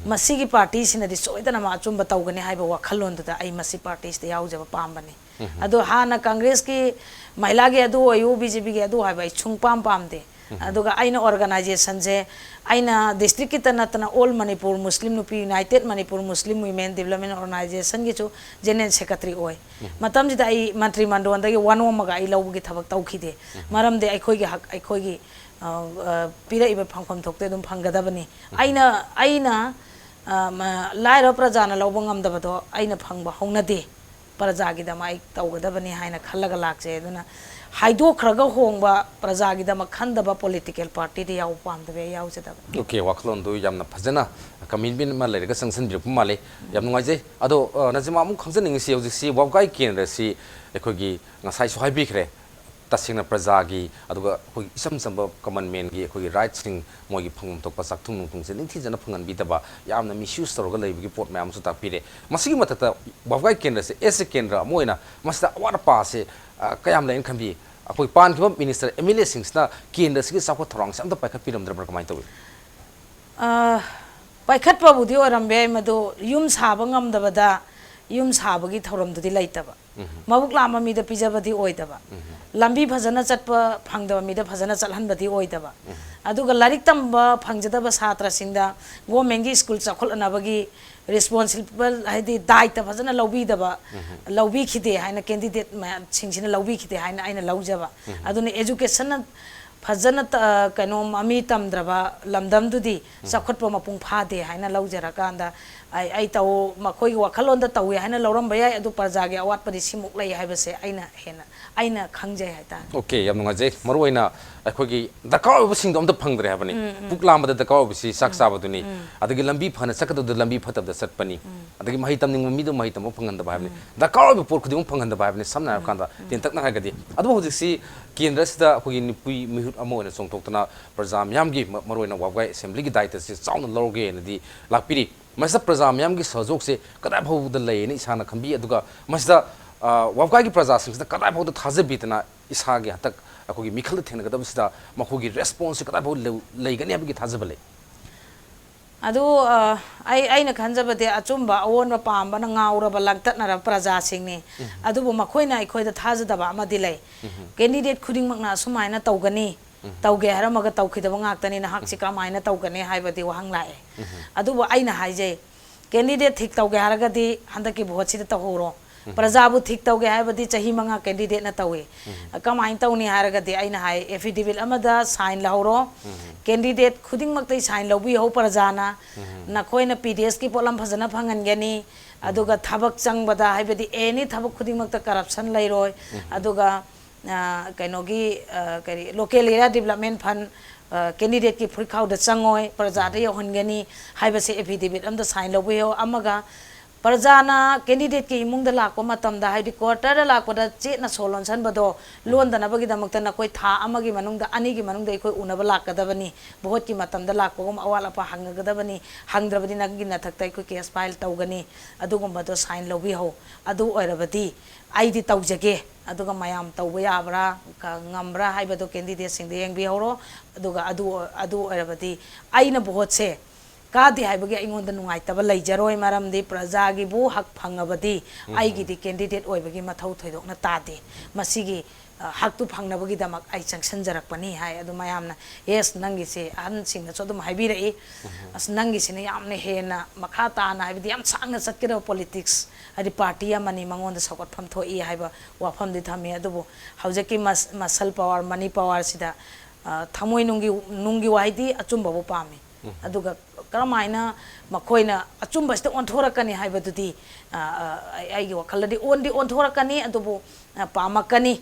ꯃꯁꯤꯒꯤ party ꯁꯤꯅꯗꯤ ꯁꯣꯏꯗꯅꯃꯛ ꯑꯆꯨꯝꯕ ꯇꯧꯒꯅꯤ ꯍꯥꯏꯕ ꯋꯥꯈꯜꯂꯣꯟꯗꯨꯗ ꯑꯩ ꯃꯁꯤ party ꯁꯤꯗ ꯌꯥꯎꯖꯕ ꯄꯥꯝꯕꯅꯤ꯫ ꯑꯗꯣ ꯍꯥꯟꯅ ꯀꯪꯒ꯭ꯔꯦꯁꯀꯤ ꯃꯍꯤꯂꯥꯒꯤ ꯑꯗꯨ ꯑꯣꯏꯌꯨ, ꯕꯤ ꯖꯦ ꯄꯤꯒꯤ ꯑꯗꯨ ꯍꯥꯏꯕ ꯑꯩ ꯁꯨꯡꯄꯥꯝ ꯄꯥꯝꯗꯦ꯫ ꯑꯗꯨꯒ ꯑꯩꯅ organizationꯁꯦ, ꯑꯩꯅ districtꯀꯤꯇ ꯅꯠꯇꯅ All Manipur Muslim Nupi, United Manipur Muslim Women Development Organizationꯒꯤꯁꯨ general secretary ꯑꯣꯏ꯫ ꯃꯇꯝꯁꯤꯗ ꯑꯩ ꯃꯟꯇ꯭ꯔꯤ ꯃꯟꯗꯣꯟꯗꯒꯤ ꯋꯥꯅꯣꯝꯃꯒ ꯑꯩ ꯂꯧꯕꯒꯤ ꯊꯕꯛ ꯇꯧꯈꯤꯗꯦ꯫ ꯃꯔꯝꯗꯤ ꯑꯩꯈꯣꯏꯒꯤ ꯍꯛ, ꯑꯩꯈꯣꯏꯒꯤ, ꯑ, ꯑ, ꯄꯤꯔꯛꯏꯕ ꯐꯪꯐꯝ ꯊꯣꯛꯇ ꯑꯗꯨꯝ ꯐꯪꯒꯗꯕꯅꯤ꯫ ꯑꯩꯅ, ꯑꯩꯅ, ꯑ, ꯃ, ꯂꯥꯏꯔꯕ ꯄ꯭ꯔꯖꯥꯅ ꯂꯧꯕ ꯉꯝꯗꯕꯗꯣ ꯑꯩꯅ ꯐꯪꯕ ꯍꯧꯅꯗꯦ꯫ ꯄ꯭ꯔꯖꯥꯒꯤꯗꯃꯛ ꯑꯩ ꯇꯧꯒꯗꯕꯅꯤ ꯍꯥꯏꯅ ꯈꯜꯂꯒ ꯂꯥꯛꯆꯩ꯫ ꯑꯗꯨꯅ ꯍꯥꯏꯗꯣꯛꯈ꯭ꯔꯒ ꯍꯣꯡꯕ, ꯄ꯭ꯔꯖꯥꯒꯤꯗꯃꯛ ꯈꯟꯗꯕ political partyꯗ ꯌꯥꯎꯕ ꯄꯥꯝꯗꯕ, ꯑꯩ ꯌꯥꯎꯖꯗꯕꯅꯤ꯫ OK, ꯋꯥꯈꯜꯂꯣꯟꯗꯨ ꯌꯥꯝꯅ ꯐꯖꯅ commitment ꯑꯃ ꯂꯩꯔꯒ ꯆꯪꯁꯤꯟꯕꯤꯔꯛꯄ ꯃꯥꯜꯂꯦ꯫ ꯌꯥꯝ ꯅꯨꯡꯉꯥꯏꯖꯩ꯫ ꯑꯗꯣ, ꯑ, ꯅꯖꯃꯥ, ꯑꯃꯨꯛ ꯈꯪꯖꯅꯤꯡꯉꯤꯁꯤ, ꯍꯧꯖꯤꯛꯁꯤ ꯋꯥꯕꯒꯥꯏ ꯀꯦꯟꯗ꯭ꯔꯁꯤ ꯑꯩꯈꯣꯏꯒꯤ ꯉꯁꯥꯏꯁꯨ ꯍꯥꯏꯕꯤꯈ꯭ꯔꯦ, ꯇꯁꯦꯡꯅ ꯄ꯭ꯔꯖꯥꯒꯤ, ꯑꯗꯨꯒ ꯑꯩꯈꯣꯏꯒꯤ ꯏꯆꯝ ꯆꯝꯕ common manꯒꯤ ꯑꯩꯈꯣꯏꯒꯤ rightꯁꯤꯡ, ꯃꯣꯏꯒꯤ ꯐꯪꯐꯝ ꯊꯣꯛꯄ ꯆꯥꯛꯊꯨꯡ ꯅꯨꯡꯊꯨꯡꯁꯦ ꯅꯤꯡꯊꯤꯖꯅ ꯐꯪꯍꯟꯕꯤꯗꯕ, ꯌꯥꯝꯅ misuse ꯇꯧꯔꯒ ꯂꯩꯕꯒꯤ ꯄꯣꯠ ꯃꯌꯥꯝ ꯑꯃꯁꯨ ꯇꯥꯛꯄꯤꯔꯦ꯫ ꯃꯁꯤꯒꯤ ꯃꯊꯛꯇ ꯋꯥꯕꯒꯥꯏ ꯀꯦꯟꯗ꯭ꯔꯁꯦ, as a ꯀꯦꯟꯗ꯭ꯔ ꯑꯃ ꯑꯣꯏꯅ, ꯃꯁꯤꯗ ꯑꯋꯥꯠ ꯑꯄꯥꯁꯦ, ꯑ, ꯀꯌꯥꯝ ꯂꯩꯅ ꯈꯟꯕꯤ? ꯑꯩꯈꯣꯏ ꯄꯥꯟꯈꯤꯕ minister, MLAꯁꯤꯡꯁꯤꯅ ꯀꯦꯟꯗ꯭ꯔꯁꯤꯒꯤ ꯆꯥꯎꯈꯠ ꯊꯧꯔꯥꯡꯁꯦ ꯑꯝꯇ ꯄꯥꯏꯈꯠꯄꯤꯔꯝꯗ꯭ꯔꯕ꯭ꯔꯥ? ꯀꯃꯥꯏꯅ ꯇꯧꯏ? ꯑ, ꯄꯥꯏꯈꯠꯄꯕꯨꯗꯤ ꯑꯣꯏꯔꯝꯕ ꯌꯥꯏ, ꯃꯗꯨ ꯌꯨꯝ ꯁꯥꯕ ꯉꯝꯗꯕꯗ ꯌꯨꯝ ꯁꯥꯕꯒꯤ ꯊꯧꯔꯝꯗꯨꯗꯤ ꯂꯩꯇꯕ꯫ ꯃꯕꯨꯛ ꯂꯥꯝꯕ ꯃꯤꯗ ꯄꯤꯖꯕꯗꯤ ꯑꯣꯏꯗꯕ꯫ ꯂꯝꯕꯤ ꯐꯖꯅ ꯆꯠꯄ ꯐꯪꯗꯕ ꯃꯤꯗ ꯐꯖꯅ ꯆꯠꯍꯟꯕꯗꯤ ꯑꯣꯏꯗꯕ꯫ ꯑꯗꯨꯒ ꯂꯥꯏꯔꯤꯛ ꯇꯝꯕ ꯐꯪꯖꯗꯕ ꯁꯥꯇ꯭ꯔꯁꯤꯡꯗ governmentꯀꯤ school ꯆꯥꯎꯈꯠꯅꯅꯕꯒꯤ responsible, ꯍꯥꯏꯗꯤ ꯗꯥꯏꯇ ꯐꯖꯅ ꯂꯧꯕꯤꯗꯕ, ꯂꯧꯕꯤꯈꯤꯗꯦ ꯍꯥꯏꯅ candidate ꯃꯌꯥꯝꯁꯤꯡꯁꯤꯅ ꯂꯧꯕꯤꯈꯤꯗꯦ ꯍꯥꯏꯅ ꯑꯩꯅ ꯂꯧꯖꯕ꯫ ꯑꯗꯨꯅ educationꯅ ꯐꯖꯅ ꯇ-, ꯀꯩꯅꯣ, ꯃꯃꯤ ꯇꯝꯗ꯭ꯔꯕ ꯂꯝꯗꯝꯗꯨꯗꯤ ꯆꯥꯎꯈꯠꯄ ꯃꯄꯨꯡ ꯐꯥꯗꯦ ꯍꯥꯏꯅ ꯂꯧꯖꯔꯀꯥꯟꯗ, ꯑꯩ, ꯑꯩ ꯇꯧ-, ꯃꯈꯣꯏꯒꯤ ꯋꯥꯈꯜꯂꯣꯟꯗ ꯇꯧꯏ ꯍꯥꯏꯅ ꯂꯧꯔꯝꯕ ꯌꯥꯏ, ꯑꯗꯨ ꯄ꯭ꯔꯖꯥꯒꯤ ꯑꯋꯥꯠꯄꯗꯤ ꯁꯤꯃꯨꯛ ꯂꯩ ꯍꯥꯏꯕꯁꯦ ꯑꯩꯅ ꯍꯦꯟꯅ, ꯑꯩꯅ ꯈꯪꯖꯩ ꯍꯥꯏꯇꯥꯔꯦ꯫ OK, ꯌꯥꯝ ꯅꯨꯡꯉꯥꯏꯖꯩ꯫ ꯃꯔꯨꯑꯣꯏꯅ ꯑꯩꯈꯣꯏꯒꯤ ꯗꯔꯀꯥꯔ ꯑꯣꯏꯕꯁꯤꯡꯗꯣ ꯑꯝꯇ ꯐꯪꯗ꯭ꯔꯦ ꯍꯥꯏꯕꯅꯤ꯫ ꯄꯨꯛ ꯂꯥꯝꯕꯗ ꯗꯔꯀꯥꯔ ꯑꯣꯏꯕꯁꯤ ꯆꯥꯛ ꯆꯥꯕꯗꯨꯅꯤ꯫ ꯑꯗꯒꯤ ꯂꯝꯕꯤ ꯐꯅ ꯆꯠꯀꯗꯕꯗ ꯂꯝꯕꯤ ꯐꯠꯇꯕꯗ ꯆꯠꯄꯅꯤ꯫ ꯑꯗꯒꯤ ꯃꯍꯩ ꯇꯝꯅꯤꯡꯕ ꯃꯤꯗꯨ ꯃꯍꯩ ꯇꯝꯕ ꯐꯪꯍꯟꯗꯕ ꯍꯥꯏꯕꯅꯤ꯫ ꯗꯔꯀꯥꯔ ꯑꯣꯏꯕ ꯄꯣꯠ ꯈꯨꯗꯤꯡꯃꯛ ꯐꯪꯍꯟꯗꯕ ꯍꯥꯏꯕꯅꯤ, ꯁꯝꯅ ꯍꯥꯏꯔꯀꯥꯟꯗ, ꯇꯦꯟꯇꯛꯅ ꯍꯥꯏꯔꯒꯗꯤ꯫ ꯑꯗꯨꯕꯨ ꯍꯧꯖꯤꯛꯁꯤ ꯀꯦꯟꯗ꯭ꯔꯁꯤꯗ ꯑꯩꯈꯣꯏꯒꯤ ꯅꯨꯄꯤ ꯃꯤꯍꯨꯠ ꯑꯃ ꯑꯣꯏꯅ ꯆꯣꯡꯊꯣꯛꯇꯨꯅ ꯄ꯭ꯔꯖꯥ ꯃꯤꯌꯥꯝꯒꯤ, ꯃ-, ꯃꯔꯨꯑꯣꯏꯅ ꯋꯥꯕꯒꯥꯏ ꯑꯦꯁꯦꯝꯕ꯭ꯂꯤꯒꯤ ꯗꯥꯏꯇꯁꯤ ꯆꯥꯎꯅ ꯂꯧꯔꯒꯦꯅꯗꯤ ꯂꯥꯛꯄꯤꯔꯤ꯫ ꯃꯁꯤꯗ ꯄ꯭ꯔꯖꯥ ꯃꯤꯌꯥꯝꯒꯤ ꯁꯍꯖꯣꯛꯁꯦ ꯀꯗꯥꯏ ꯐꯥꯎꯕꯗ ꯂꯩꯌꯦꯅ ꯏꯁꯥꯅ ꯈꯟꯕꯤ? ꯑꯗꯨꯒ ꯃꯁꯤꯗ, ꯑ, ꯋꯥꯕꯒꯥꯏꯒꯤ ꯄ꯭ꯔꯖꯥꯁꯤꯡꯁꯤꯗ ꯀꯗꯥꯏ ꯐꯥꯎꯗ ꯊꯥꯖꯕꯤꯗꯅ ꯏꯁꯥꯒꯤ ꯍꯟꯗꯛ ꯑꯩꯈꯣꯏꯒꯤ ꯃꯤꯈꯜꯗ ꯊꯦꯡꯅꯒꯗꯕꯁꯤꯗ ꯃꯈꯣꯏꯒꯤ responseꯁꯤ ꯀꯗꯥꯏ ꯐꯥꯎ ꯂꯩ-, ꯂꯩꯒꯅꯤ ꯍꯥꯏꯕꯒꯤ ꯊꯥꯖꯕ ꯂꯩ? ꯑꯗꯨ, ꯑ, ꯑꯩ, ꯑꯩꯅ ꯈꯟꯖꯕꯗꯤ ꯑꯆꯨꯝꯕ ꯑꯑꯣꯟꯕ ꯄꯥꯝꯕꯅ ꯉꯥꯎꯔꯕ ꯂꯥꯡꯇꯛꯅꯔꯕ ꯄ꯭ꯔꯖꯥꯁꯤꯡꯅꯤ꯫ ꯑꯗꯨꯕꯨ ꯃꯈꯣꯏꯅ ꯑꯩꯈꯣꯏꯗ ꯊꯥꯖꯗꯕ ꯑꯃꯗꯤ ꯂꯩ꯫ Candidate ꯈꯨꯗꯤꯡꯃꯛꯅ ꯑꯁꯨꯃꯥꯏꯅ ꯇꯧꯒꯅꯤ, ꯇꯧꯒꯦ ꯍꯥꯏꯔꯝꯃꯒ ꯇꯧꯈꯤꯗꯕ ꯉꯥꯛꯇꯅꯤ꯫ ꯅꯍꯥꯛꯁꯤ ꯀꯔꯝꯍꯥꯏꯅ ꯇꯧꯒꯅꯤ ꯍꯥꯏꯕꯗꯤ ꯋꯥꯍꯪ ꯂꯥꯛꯑꯦ꯫ ꯑꯗꯨꯕꯨ ꯑꯩꯅ ꯍꯥꯏꯖꯩ, candidate ꯊꯤꯛ ꯇꯧꯒꯦ ꯍꯥꯏꯔꯒꯗꯤ ꯍꯟꯗꯛꯀꯤ ꯚꯣꯠꯁꯤꯗ ꯇꯧꯍꯧꯔꯣ꯫ ꯄ꯭ꯔꯖꯥꯕꯨ ꯊꯤꯛ ꯇꯧꯒꯦ ꯍꯥꯏꯕꯗꯤ ꯆꯍꯤ ꯃꯉꯥ candidateꯅ ꯇꯧꯏ꯫ ꯀꯃꯥꯏꯅ ꯇꯧꯅꯤ ꯍꯥꯏꯔꯒꯗꯤ ꯑꯩꯅ ꯍꯥꯏ, affidavit ꯑꯃꯗ sign ꯂꯧꯍꯧꯔꯣ꯫ Candidate ꯈꯨꯗꯤꯡꯃꯛꯇꯩ sign ꯂꯧꯕꯤꯍꯧ ꯄ꯭ꯔꯖꯥꯅ꯫ ꯅꯈꯣꯏꯅ P D Sꯀꯤ ꯄꯣꯠꯂꯝ ꯐꯖꯅ ꯐꯪꯍꯟꯒꯅꯤ꯫ ꯑꯗꯨꯒ ꯊꯕꯛ ꯆꯪꯕꯗ, ꯍꯥꯏꯕꯗꯤ any ꯊꯕꯛ ꯈꯨꯗꯤꯡꯃꯛꯇ corruption ꯂꯩꯔꯣꯏ꯫ ꯑꯗꯨꯒ ꯑ, ꯀꯩꯅꯣꯒꯤ, ꯑ, ꯀꯔꯤ, local area development fund, ꯑ, candidateꯀꯤ ꯐꯨꯔꯤꯠꯈꯥꯎꯗ ꯆꯪꯉꯣꯏ, ꯄ꯭ꯔꯖꯥꯗ ꯌꯧꯍꯟꯒꯅꯤ ꯍꯥꯏꯕꯁꯦ affidavit ꯑꯝꯗ sign ꯂꯧꯕꯤꯌꯣ꯫ ꯑꯃꯒ ꯄ꯭ꯔꯖꯥꯅ candidateꯀꯤ ꯏꯃꯨꯡꯗ ꯂꯥꯛꯄ ꯃꯇꯝꯗ, ꯍꯥꯏꯕꯗꯤ quarterꯗ ꯂꯥꯛꯄꯗ ꯆꯦꯠꯅ ꯁꯣ ꯂꯣꯟꯁꯟꯕꯗꯣ ꯂꯣꯟꯗꯅꯕꯒꯤꯗꯃꯛꯇ ꯅꯈꯣꯏ ꯊꯥ ꯑꯃꯒꯤ ꯃꯅꯨꯡꯗ, ꯑꯅꯤꯒꯤ ꯃꯅꯨꯡꯗ ꯑꯩꯈꯣꯏ ꯎꯅꯕ ꯂꯥꯛꯀꯗꯕꯅꯤ꯫ ꯚꯣꯠꯀꯤ ꯃꯇꯝꯗ ꯂꯥꯛꯄꯒꯨꯝ ꯑꯋꯥꯠ ꯑꯄꯥ ꯍꯪꯅꯒꯗꯕꯅꯤ꯫ ꯍꯪꯗ꯭ꯔꯕꯗꯤ ꯅꯪꯒꯤ ꯅꯊꯛꯇ ꯑꯩꯈꯣꯏ case file ꯇꯧꯒꯅꯤ꯫ ꯑꯗꯨꯒꯨꯝꯕꯗꯣ sign ꯂꯧꯕꯤꯍꯧ꯫ ꯑꯗꯨ ꯑꯣꯏꯔꯕꯗꯤ ꯑꯩꯗꯤ ꯇꯧꯖꯒꯦ, ꯑꯗꯨꯒ ꯃꯌꯥꯝ ꯇꯧꯕ ꯌꯥꯕ꯭ꯔꯥ, ꯀ-, ꯉꯝꯕ꯭ꯔꯥ ꯍꯥꯏꯕꯗꯣ candidateꯁꯤꯡꯗ ꯌꯦꯡꯕꯤꯍꯧꯔꯣ꯫ ꯑꯗꯨꯒ ꯑꯗꯨ, ꯑꯗꯨ ꯑꯣꯏꯔꯕꯗꯤ ꯑꯩꯅ ꯚꯣꯠꯁꯦ ꯀꯥꯗꯦ ꯍꯥꯏꯕꯒꯤ ꯑꯩꯉꯣꯟꯗ ꯅꯨꯡꯉꯥꯏꯇꯕ ꯂꯩꯖꯔꯣꯏ, ꯃꯔꯝꯗꯤ ꯄ꯭ꯔꯖꯥꯒꯤꯕꯨ ꯍꯛ ꯐꯪꯉꯕꯗꯤ ꯑꯩꯒꯤꯗꯤ candidate ꯑꯣꯏꯕꯒꯤ ꯃꯊꯧ ꯊꯣꯏꯗꯣꯛꯅ ꯇꯥꯗꯦ꯫ ꯃꯁꯤꯒꯤ, ꯑ, ꯍꯛꯇꯨ ꯐꯪꯅꯕꯒꯤꯗꯃꯛ ꯑꯩ ꯆꯪꯁꯤꯟꯖꯔꯛꯄꯅꯤ ꯍꯥꯏ꯫ ꯑꯗꯨ ꯃꯌꯥꯝꯅ, yes, ꯅꯪꯒꯤꯁꯦ ꯑꯍꯟꯁꯤꯡꯅꯁꯨ ꯑꯗꯨꯝ ꯍꯥꯏꯕꯤꯔꯛꯏ, "ꯑꯁ, ꯅꯪꯒꯤꯁꯤꯅ ꯌꯥꯝꯅ ꯍꯦꯟꯅ ꯃꯈꯥ ꯇꯥꯅ, ꯍꯥꯏꯕꯗꯤ ꯌꯥꯝ ꯁꯥꯡꯅ ꯆꯠꯀꯗꯕ politics, ꯍꯥꯏꯗꯤ party ꯑꯃꯅꯤ, ꯃꯉꯣꯟꯗ ꯁꯧꯒꯠꯐꯝ ꯊꯣꯛꯏ" ꯍꯥꯏꯕ ꯋꯥꯐꯝꯗꯤ ꯊꯝꯃꯤ꯫ ꯑꯗꯨꯕꯨ ꯍꯧꯖꯤꯛꯀꯤ mus-, muscle power, money powerꯁꯤꯗ, ꯑ, ꯊꯃꯣꯏ ꯅꯨꯡꯒꯤ, ꯅꯨꯡꯒꯤ ꯋꯥꯍꯩꯗꯤ ꯑꯆꯨꯝꯕꯕꯨ ꯄꯥꯝꯃꯤ꯫ ꯑꯗꯨꯒ ꯀꯔꯝꯍꯥꯏꯅ ꯃꯈꯣꯏꯅ ꯑꯆꯨꯝꯕꯁꯤꯗ ꯑꯣꯟꯊꯣꯔꯛꯀꯅꯤ ꯍꯥꯏꯕꯗꯨꯗꯤ, ꯑ, ꯑ, ꯑꯩ-, ꯑꯩꯒꯤ ꯋꯥꯈꯜꯗꯗꯤ ꯑꯣꯟꯗꯤ ꯑꯣꯟꯊꯣꯔꯛꯀꯅꯤ, ꯑꯗꯨꯕꯨ, ꯑ, ꯄꯥꯝꯃꯛꯀꯅꯤ꯫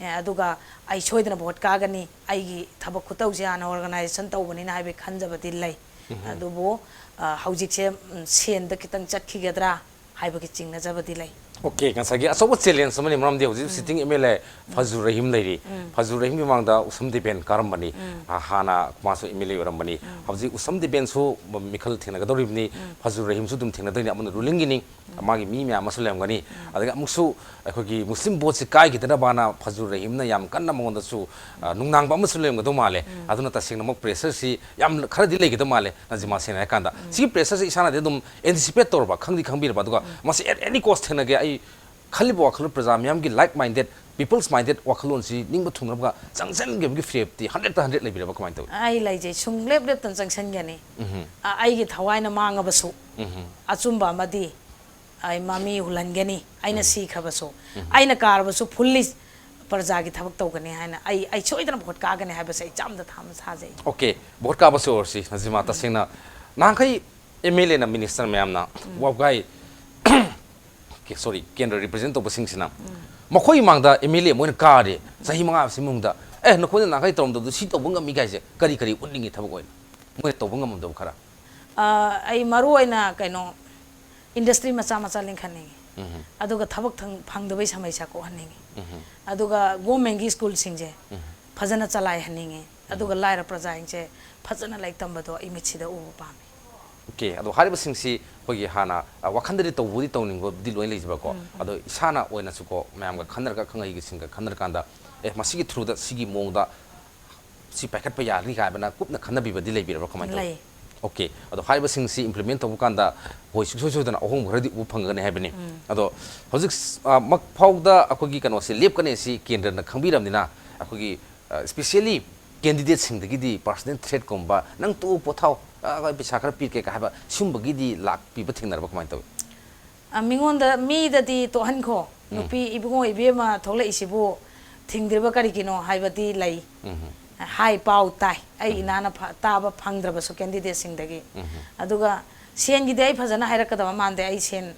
ꯑꯦ, ꯑꯗꯨꯒ ꯑꯩ ꯁꯣꯏꯗꯅ ꯚꯣꯠ ꯀꯥꯒꯅꯤ, ꯑꯩꯒꯤ ꯊꯕꯛ ꯈꯨꯇꯧꯁꯦ ꯍꯥꯟꯅ organization ꯇꯧꯕꯅꯤꯅ ꯍꯥꯏꯕꯒꯤ ꯈꯟꯖꯕꯗꯤ ꯂꯩ꯫ ꯑꯗꯨꯕꯨ, ꯑ, ꯍꯧꯖꯤꯛꯁꯦ, ꯎꯝ, ꯁꯦꯟꯗ ꯈꯤꯇꯪ ꯆꯠꯈꯤꯒꯗ꯭ꯔꯥ ꯍꯥꯏꯕꯒꯤ ꯆꯤꯡꯅꯖꯕꯗꯤ ꯂꯩ꯫ Okay, ꯉꯁꯥꯏꯒꯤ ꯑꯆꯧꯕ challenge ꯑꯃꯅꯤ, ꯃꯔꯝꯗꯤ ꯍꯧꯖꯤꯛ sitting M L A ꯐꯖꯨꯔ Rahim ꯂꯩꯔꯤ꯫ ꯐꯖꯨꯔ ꯔꯍꯤꯝꯒꯤ ꯃꯃꯥꯡꯗ ꯎꯁꯝ ꯗꯤꯄꯦꯟ ꯀꯥꯔꯝꯕꯅꯤ꯫ ꯑ, ꯍꯥꯟꯅ ꯃꯥꯁꯨ M L A ꯑꯣꯏꯔꯝꯕꯅꯤ꯫ ꯍꯧꯖꯤꯛ ꯎꯁꯝ ꯗꯤꯄꯦꯟꯁꯨ ꯃꯤꯈꯜ ꯊꯦꯡꯅꯒꯗꯧꯔꯤꯕꯅꯤ꯫ ꯐꯖꯨꯔ ꯔꯍꯤꯝꯁꯨ ꯑꯗꯨꯝ ꯊꯦꯡꯅꯗꯣꯏꯅꯤ, ꯑꯃꯅ rulingꯒꯤꯅꯤ꯫ ꯃꯥꯒꯤ ꯃꯤ ꯃꯌꯥꯝ ꯑꯃꯁꯨ ꯂꯩꯔꯝꯒꯅꯤ꯫ ꯑꯗꯒꯤ ꯑꯃꯨꯛꯁꯨ ꯑꯩꯈꯣꯏꯒꯤ ꯃꯨꯁꯂꯤꯝ ꯚꯣꯠꯁꯤ ꯀꯥꯏꯈꯤꯗꯅꯕꯅ ꯐꯖꯨꯔ ꯔꯍꯤꯝꯅ ꯌꯥꯝ ꯀꯟꯅ ꯃꯉꯣꯟꯗꯁꯨ, ꯑ, ꯅꯨꯡꯅꯥꯡꯕ ꯑꯃꯁꯨ ꯂꯩꯔꯝꯒꯗꯧ ꯃꯥꯜꯂꯦ꯫ ꯑꯗꯨꯅ ꯇꯁꯦꯡꯅꯃꯛ pressureꯁꯤ ꯌꯥꯝ ꯈꯔꯗꯤ ꯂꯩꯒꯗꯧ ꯃꯥꯜꯂꯦ, ꯅꯖꯤꯃꯥ, ꯁꯦꯡꯅ ꯍꯥꯏꯔꯀꯥꯟꯗ꯫ ꯁꯤꯒꯤ pressureꯁꯤ ꯏꯁꯥꯅꯗꯤ ꯑꯗꯨꯝ anticipate ꯇꯧꯔꯕ, ꯈꯪꯗꯤ ꯈꯪꯕꯤꯔꯕ, ꯑꯗꯨꯒ ꯃꯁꯤ at any cost ꯊꯦꯡꯅꯒꯦ, ꯑꯩ ꯈꯜꯂꯤꯕ ꯋꯥꯈꯜꯂꯣꯟ, ꯄ꯭ꯔꯖꯥ ꯃꯤꯌꯥꯝꯒꯤ like minded, people's minded ꯋꯥꯈꯜꯂꯣꯟꯁꯤ ꯅꯤꯡꯕ ꯊꯨꯡꯅꯕ ꯆꯪꯁꯤꯟꯈꯤꯕꯒꯤ ꯐꯤꯔꯦꯞꯇꯤ hundred ꯇ hundred ꯂꯩꯕꯤꯔꯕ ꯀꯃꯥꯏꯅ ꯇꯧꯏ? ꯑꯩ ꯂꯩꯖꯩ, ꯁꯨꯡꯂꯦꯞ ꯂꯦꯞꯇꯅ ꯆꯪꯁꯤꯟꯒꯅꯤ꯫ ꯎꯝ꯫ ꯑ, ꯑꯩꯒꯤ ꯊꯋꯥꯏꯅ ꯃꯥꯡꯉꯕꯁꯨ ꯎꯝ꯫ ꯑꯆꯨꯝꯕ ꯑꯃꯗꯤ ꯑꯩ ꯃꯃꯤ ꯍꯨꯜꯍꯟꯒꯅꯤ꯫ ꯑꯩꯅ ꯁꯤꯈ꯭ꯔꯕꯁꯨ, ꯑꯩꯅ ꯀꯥꯔꯕꯁꯨ fully ꯄ꯭ꯔꯖꯥꯒꯤ ꯊꯕꯛ ꯇꯧꯒꯅꯤ ꯍꯥꯏꯅ ꯑꯩ ꯑꯩ ꯁꯣꯏꯗꯅ ꯚꯣꯠ ꯀꯥꯒꯅꯤ ꯍꯥꯏꯕꯁꯦ ꯑꯩ ꯆꯥꯝꯗ ꯊꯥ ꯑꯃ ꯊꯥꯖꯩ꯫ ꯑꯣꯀꯦ, ꯚꯣꯠ ꯀꯥꯕꯁꯨ ꯑꯣꯏꯔꯁꯤ, ꯅꯖꯤꯃꯥ, ꯇꯁꯦꯡꯅ ꯅꯍꯥꯟꯈꯩ ꯑꯦꯝ ꯑꯦꯜ ꯑꯦꯅ, ꯃꯤꯅꯤꯁꯇꯔ ꯃꯌꯥꯝꯅ ꯋꯥꯕꯒꯥꯏ, ꯀꯦ- ꯁꯣꯔꯤ, ꯀꯦꯟꯗ꯭ꯔ ꯔꯤꯄ꯭ꯔꯖꯦꯟ ꯇꯧꯕꯁꯤꯡꯁꯤꯅ ꯃꯈꯣꯏ ꯃꯥꯡꯗ ꯑꯦꯝ ꯑꯦꯜ ꯑꯦ ꯃꯣꯏꯅ ꯀꯥꯔꯦ, ꯆꯍꯤ ꯃꯉꯥ ꯑꯁꯤ ꯃꯅꯨꯡꯗ, ꯑꯦ, ꯅꯈꯣꯏꯅ ꯅꯍꯥꯟꯈꯩ ꯇꯧꯔꯝꯗꯕꯗꯨ ꯁꯤ ꯇꯧꯕ ꯉꯝꯃꯤ ꯀꯥꯏꯁꯦ ꯀꯔꯤ ꯀꯔꯤ ꯎꯠꯅꯤꯡꯉꯤ ꯊꯕꯛ ꯑꯣꯏꯅ ꯃꯣꯏꯅ ꯇꯧꯕ ꯉꯝꯃꯝꯗꯕ ꯈꯔ? ꯑ, ꯑꯩ ꯃꯔꯨ ꯑꯣꯏꯅ ꯀꯩꯅꯣ, ꯏꯟꯗꯁꯇ꯭ꯔꯤ ꯃꯆꯥ ꯃꯆꯥ ꯂꯤꯡꯈꯠꯅꯤꯡꯉꯤ꯫ ꯎꯝ꯫ ꯑꯗꯨꯒ ꯊꯕꯛ ꯊꯪ- ꯐꯪꯗꯕꯩ ꯁꯃꯁ꯭ꯌꯥ ꯀꯣꯛꯍꯟꯅꯤꯡꯉꯤ꯫ ꯎꯝ꯫ ꯑꯗꯨꯒ ꯒꯣꯔꯃꯦꯟꯒꯤ ꯁ꯭ꯀꯨꯜꯁꯤꯡꯁꯦ ꯎꯝ꯫ ꯐꯖꯅ ꯆꯂꯥꯏꯍꯟꯅꯤꯡꯉꯤ꯫ ꯑꯗꯨꯒ ꯂꯥꯏꯔ ꯄ꯭ꯔꯖꯥꯁꯤꯡꯁꯦ ꯐꯖꯅ ꯂꯥꯏꯔꯤꯛ ꯇꯝꯕꯗꯣ ꯑꯩ ꯃꯤꯠꯁꯤꯗ ꯎꯕ ꯄꯥꯝꯃꯤ꯫ ꯑꯣꯀꯦ, ꯑꯗꯣ ꯍꯥꯏꯔꯤꯕꯁꯤꯡꯁꯤ ꯑꯩꯈꯣꯏꯒꯤ ꯍꯥꯟꯅ, ꯑ, ꯋꯥꯈꯜꯗꯗꯤ ꯇꯧꯕꯗꯤ ꯇꯧꯅꯤꯡꯕꯗꯤ ꯂꯣꯏ ꯂꯩꯖꯕꯀꯣ, ꯑꯗꯣ ꯏꯁꯥꯅ ꯑꯣꯏꯅꯁꯨꯀꯣ ꯃꯌꯥꯝꯒ ꯈꯟꯅꯔꯒ, ꯑꯈꯪ ꯑꯍꯩꯁꯤꯡꯒ ꯈꯟꯅꯔꯀꯥꯟꯗ, ꯑꯦ, ꯃꯁꯤꯒꯤ ꯊ꯭ꯔꯨꯗ ꯁꯤꯒꯤ ꯃꯑꯣꯡꯗ ꯁꯤ ꯄꯥꯏꯈꯠꯄ ꯌꯥꯔꯅꯤ ꯀꯥꯏꯅ ꯀꯨꯞꯅ ꯈꯟꯅꯕꯤꯕꯗꯤ ꯂꯩꯕꯤꯔꯕ꯭ꯔꯥ, ꯀꯃꯥꯏꯅ ꯇꯧꯏ? ꯂꯩ꯫ ꯑꯣꯀꯦ, ꯑꯗꯣ ꯍꯥꯏꯔꯤꯕꯁꯤꯡꯁꯤ ꯏꯝꯄ꯭ꯂꯤꯃꯦꯟ ꯇꯧꯕ ꯀꯥꯟꯗ ꯑꯩꯈꯣꯏ ꯁꯨꯡꯁꯣꯏ ꯁꯣꯏꯗꯅ ꯑꯍꯣꯡꯕ ꯈꯔꯗꯤ ꯎꯕ ꯐꯪꯒꯅꯤ ꯍꯥꯏꯕꯅꯤ꯫ ꯑꯗꯣ ꯍꯧꯖꯤꯛ, ꯑ, ꯃꯛ ꯐꯥꯎꯗ ꯑꯩꯈꯣꯏꯒꯤ ꯀꯩꯅꯣꯁꯦ ꯂꯦꯞꯀꯅꯤ ꯁꯤ ꯀꯦꯟꯗ꯭ꯔꯅ ꯈꯪꯕꯤꯔꯕꯅꯤꯅ, ꯑꯩꯈꯣꯏꯒꯤ, ꯑ, ꯏꯁꯄꯤꯁꯦꯜꯂꯤ ꯀꯦꯟꯗꯤꯗꯦꯠꯁꯤꯡꯗꯒꯤꯗꯤ ꯄꯥꯔꯁꯅꯦꯜ ꯊ꯭ꯔꯦꯠꯀꯨꯝꯕ, "ꯅꯪ ꯇꯣꯛꯎ, ꯄꯣꯊꯥꯎ, ꯑ, ꯑꯩꯈꯣꯏ ꯄꯩꯁꯥ ꯈꯔ ꯄꯤꯔꯛꯀꯦ" ꯀ ꯍꯥꯏꯕ ꯁꯤꯒꯨꯝꯕꯒꯤꯗꯤ ꯂꯥꯛꯄꯤꯕ ꯊꯦꯡꯅꯔꯕ, ꯀꯃꯥꯏꯅ ꯇꯧꯏ? ꯑ, ꯃꯤꯉꯣꯟꯗ, ꯃꯤꯗꯗꯤ ꯇꯣꯛꯍꯟꯈꯣ, ꯅꯨꯄꯤ ꯏꯕꯨꯡꯉꯣ ꯏꯕꯦꯝꯃ ꯊꯣꯛꯂꯛꯏꯁꯤꯕꯨ ꯊꯤꯡꯗ꯭ꯔꯤꯕ ꯀꯔꯤꯒꯤꯅꯣ ꯍꯥꯏꯕꯗꯤ ꯂꯩ꯫ ꯍꯥꯏ, ꯄꯥꯎ ꯇꯥꯏ, ꯑꯩ ꯏꯅꯥꯅ ꯐ- ꯇꯥꯕ ꯐꯪꯗ꯭ꯔꯕꯁꯨ ꯀꯦꯟꯗꯤꯗꯦꯠꯁꯤꯡꯗꯒꯤ꯫ ꯑꯗꯨꯒ ꯁꯦꯟꯒꯤꯗꯤ ꯑꯩ ꯐꯖꯅ ꯍꯥꯏꯔꯛꯀꯗꯕ ꯃꯥꯟꯗꯦ, ꯑꯩ ꯁꯦꯟ